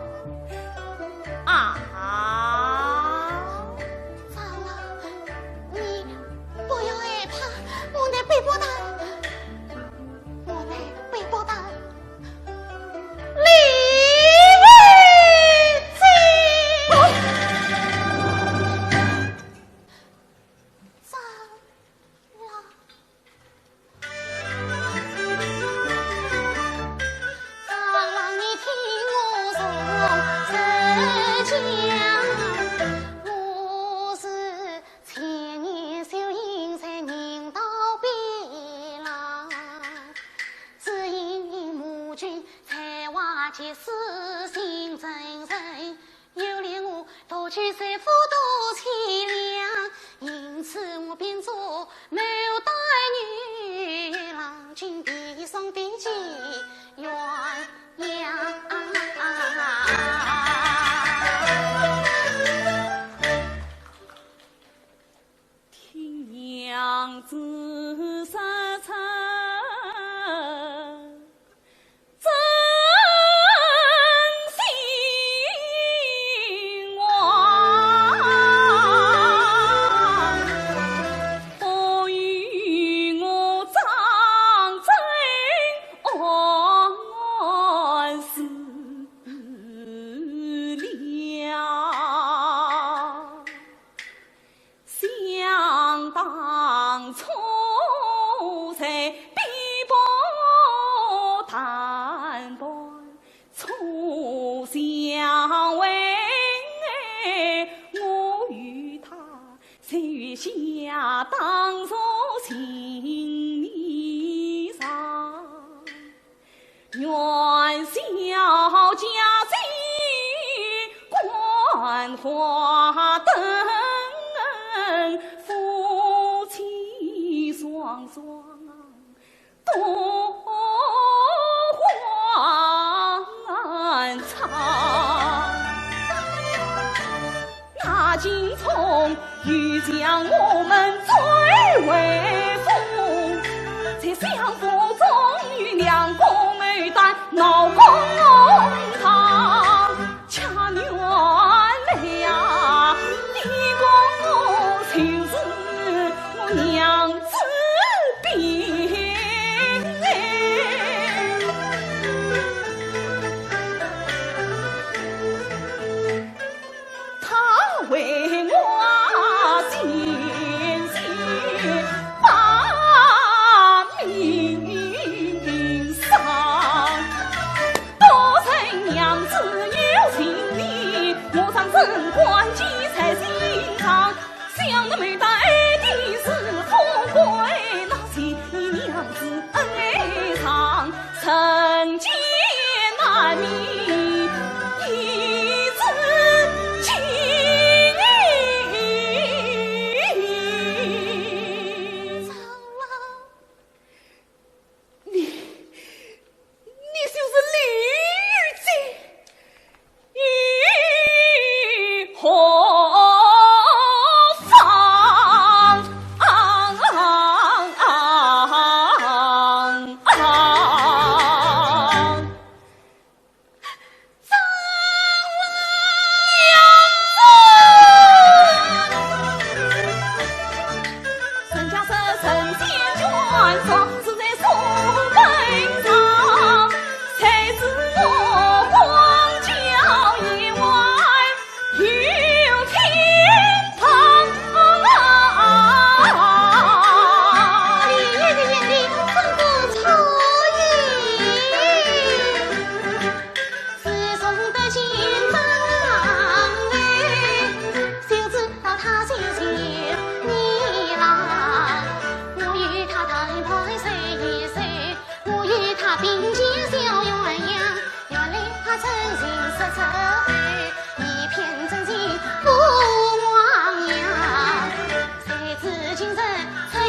啊？长老，你 不要害怕，我乃碧波潭，我乃碧波潭李姐。长老。 听娘子说出真心话，不与我装真暗示了。 想当初在碧波潭畔初相会，我与她在月下当初情意长。 元宵佳节观花灯，夫妻双双多欢唱。那金钿 又将我们追回府，在相府中与两个牡丹闹公堂。恰原来呀，你讲我就是我娘子病。 他为我尽心把命丧。多亏娘子有情理，我常珍感记在心上。想那牡丹爱的是富贵，那是你娘子恩爱长。 人间难觅一枝情。长老，你，民间小鸳鸯，原来她真情实出口，一片真情不光阳。谁知今日出现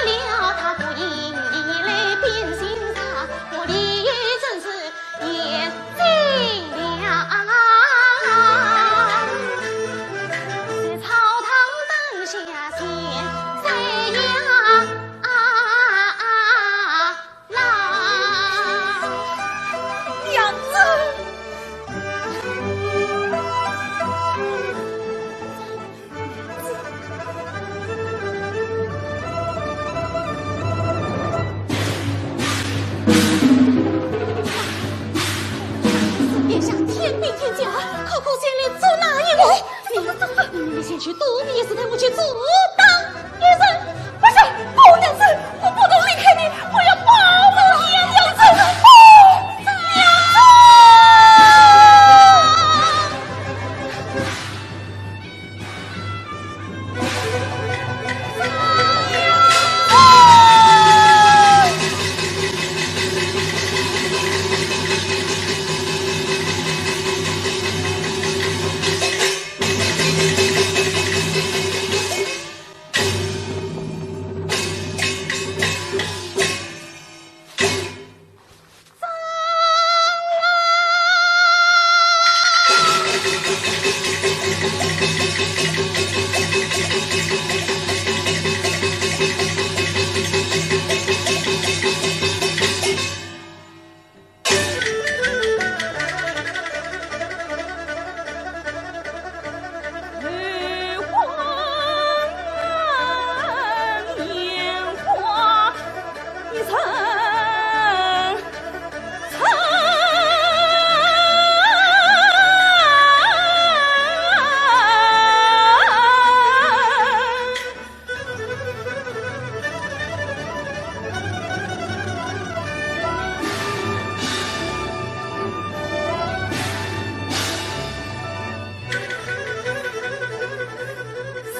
了，她不因一来变心肠，我李煜真是也醉了。是草堂灯下见谁呀？ 啊，啊，啊，啦。娘子。殿下天兵天将，可可前来捉拿一人。你，你先去躲避一时，待我去阻挡一人。不是，不能是，我不能离开你，我要保护你，娘子。哦，娘子。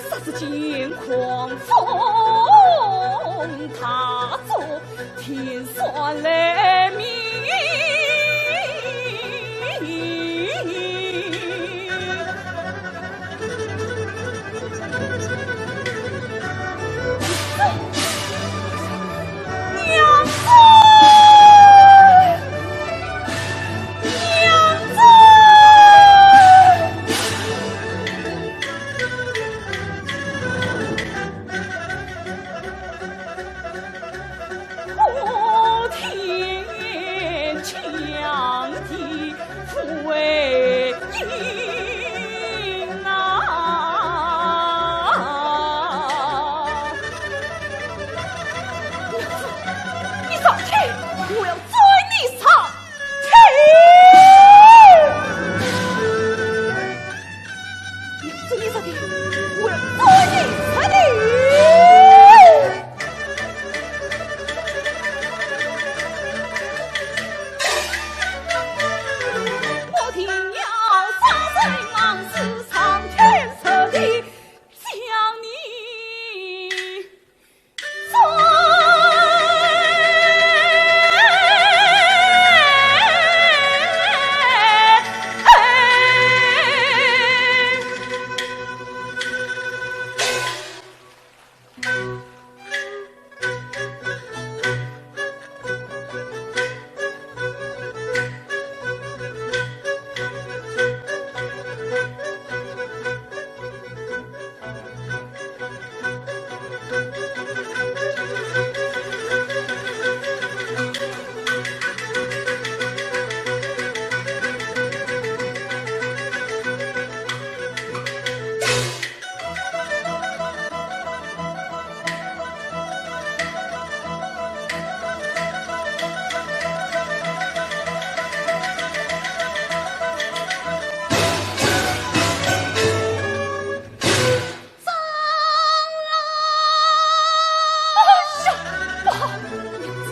霎时间狂风大作，天旋雷鸣。 娘子，娘子。 破天墙的回音啊！娘子，你上去，我要斩你上去！娘子，你上去，我要斩你上去！ 我定要杀人放火，伤天害理，将你斩。张郎！哎呀，不好！娘子，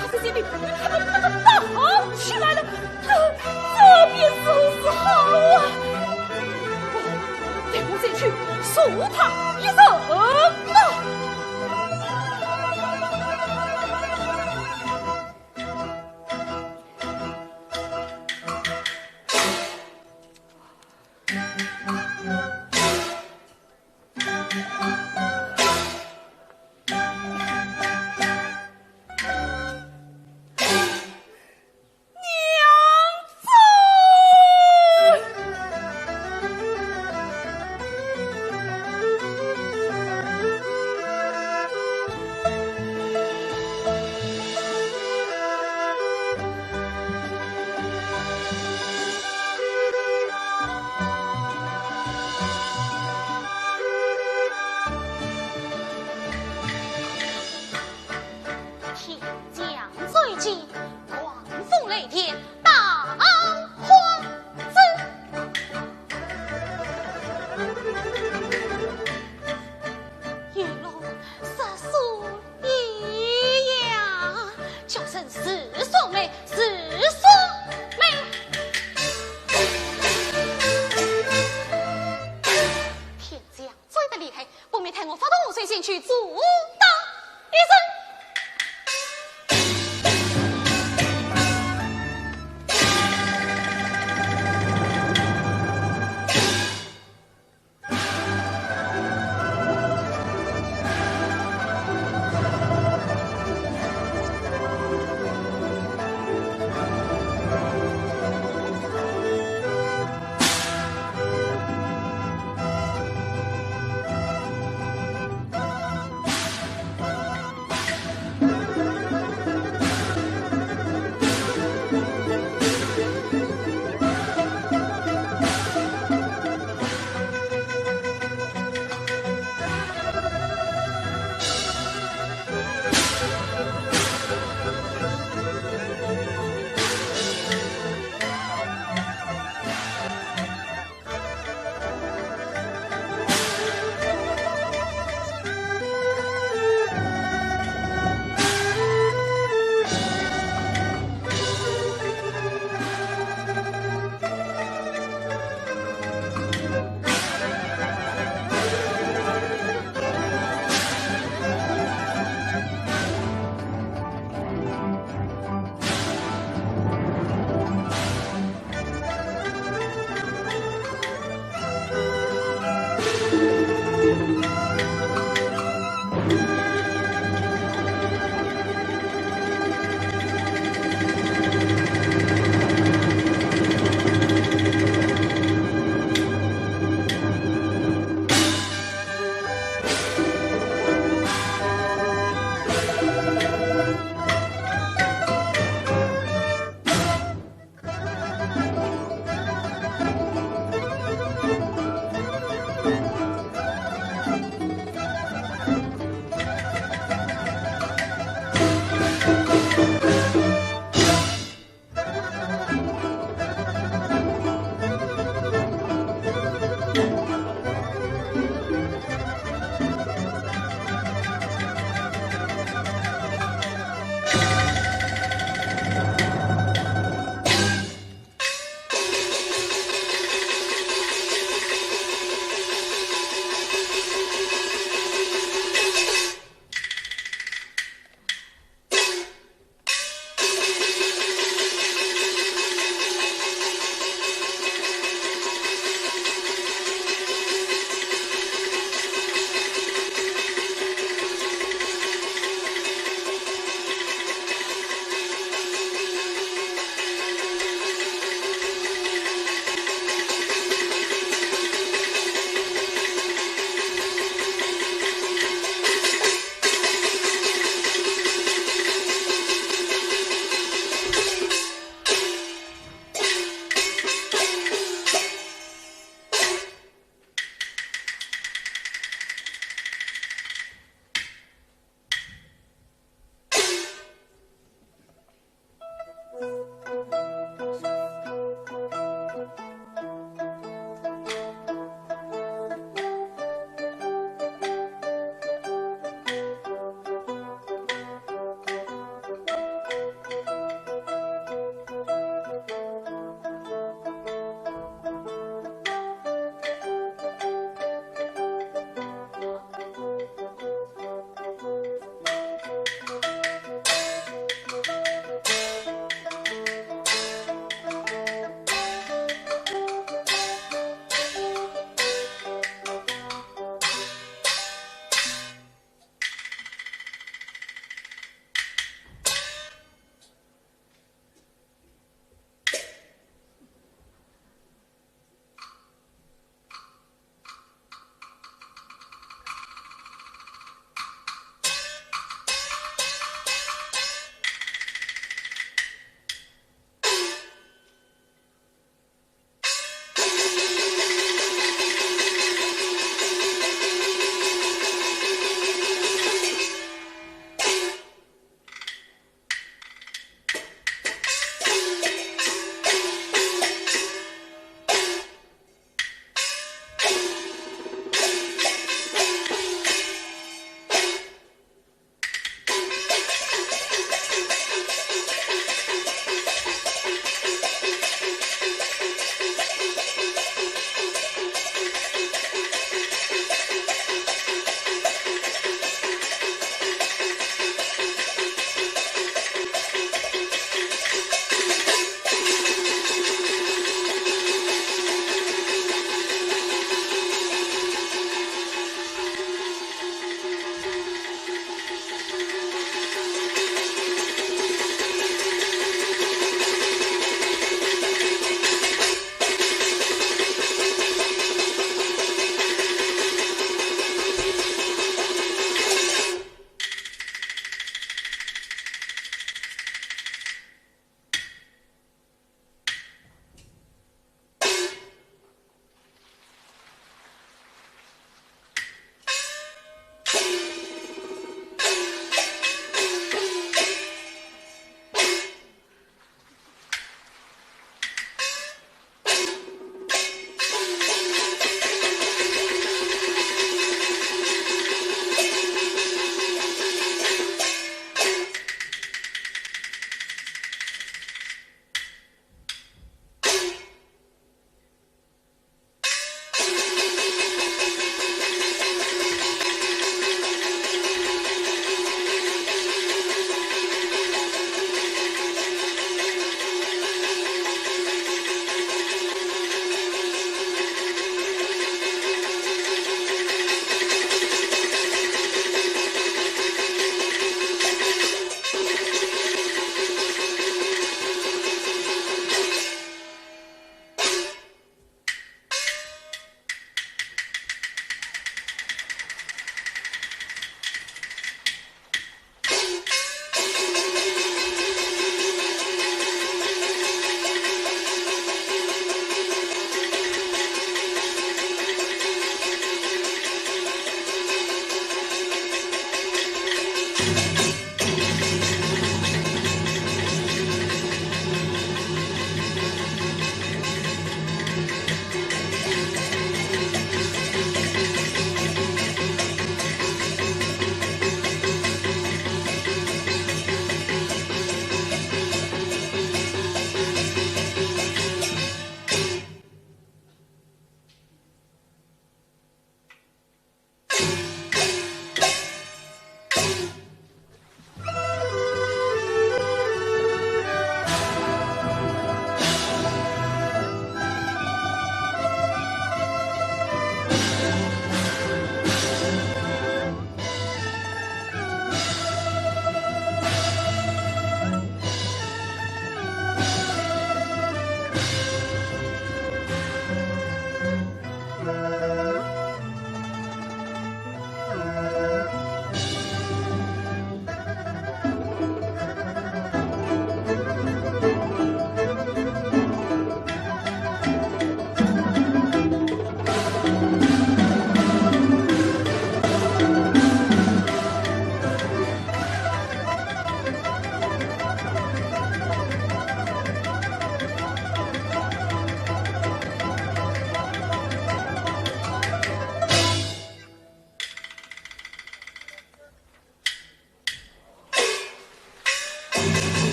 他在这里与他们那个大豪起来了，这，这便如何是好啊？待我再去助他一人啊！天当花子。一路杀手一样，叫声是说媒，是说媒。天将 追得厉害，不免待我发动水仙去阻挡一声。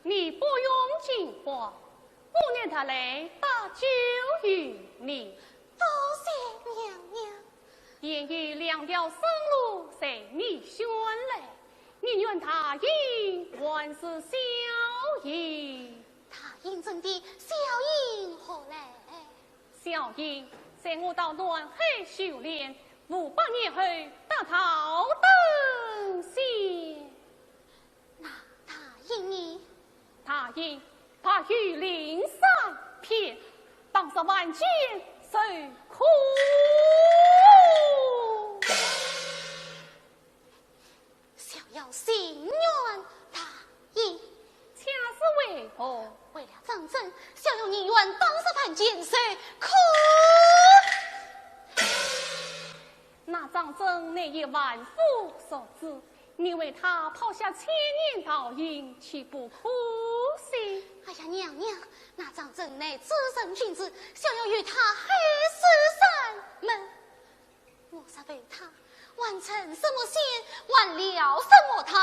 你不用惊慌，我乃特来搭救于你。多谢娘娘。现有两条生路随你选来，你愿大印还是小印？大印怎的，小印何来？小印，随我到南海修炼，五百年后得道登仙。 那大印呢？大印，白玉灵山篇，当时凡间受苦。逍遥心愿大印。且是为何？为了张珍，逍遥宁愿当时凡间受苦。 那张珍乃一万夫所指，你为他抛下千年道行，岂不可惜？哎呀，娘娘，那张珍乃至圣君子，想要与他海誓山盟，我若为他还成什么仙，还了什么道？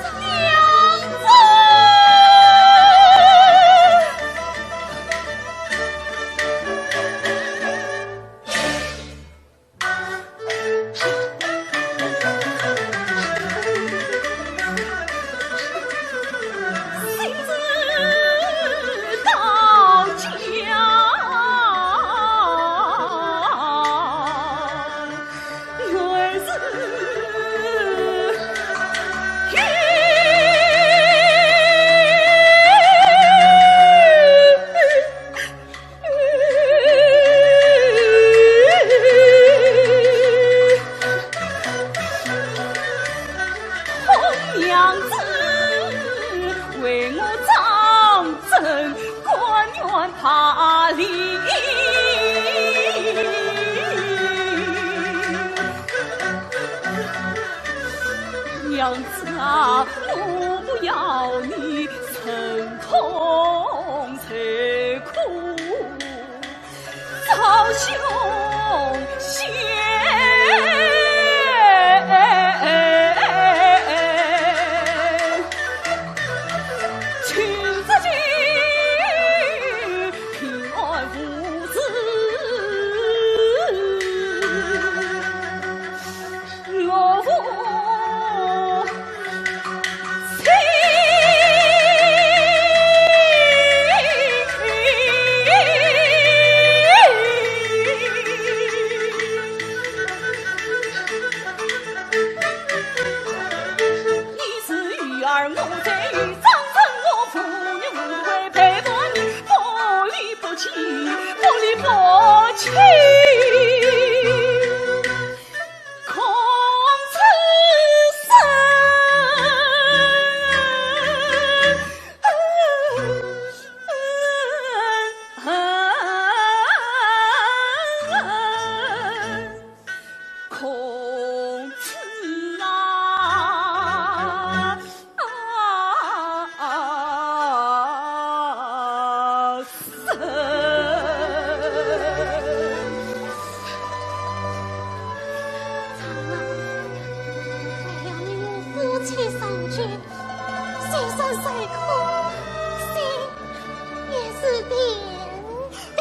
娘子！娘子，为我张珍甘愿罢了。娘子啊，我不要你忍痛受苦。 曹兄谢，请自己平安无事。 老夫这谁可信也是甜的。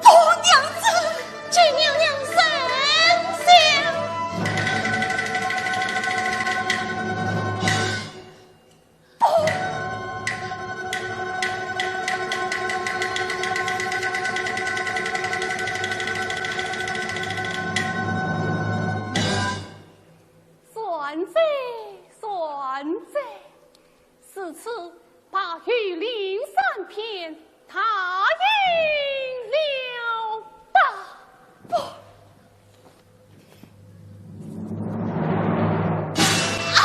不，娘子，请娘娘收下。不。算哉，算哉。 如此，把御林三篇答应了吧。不。啊！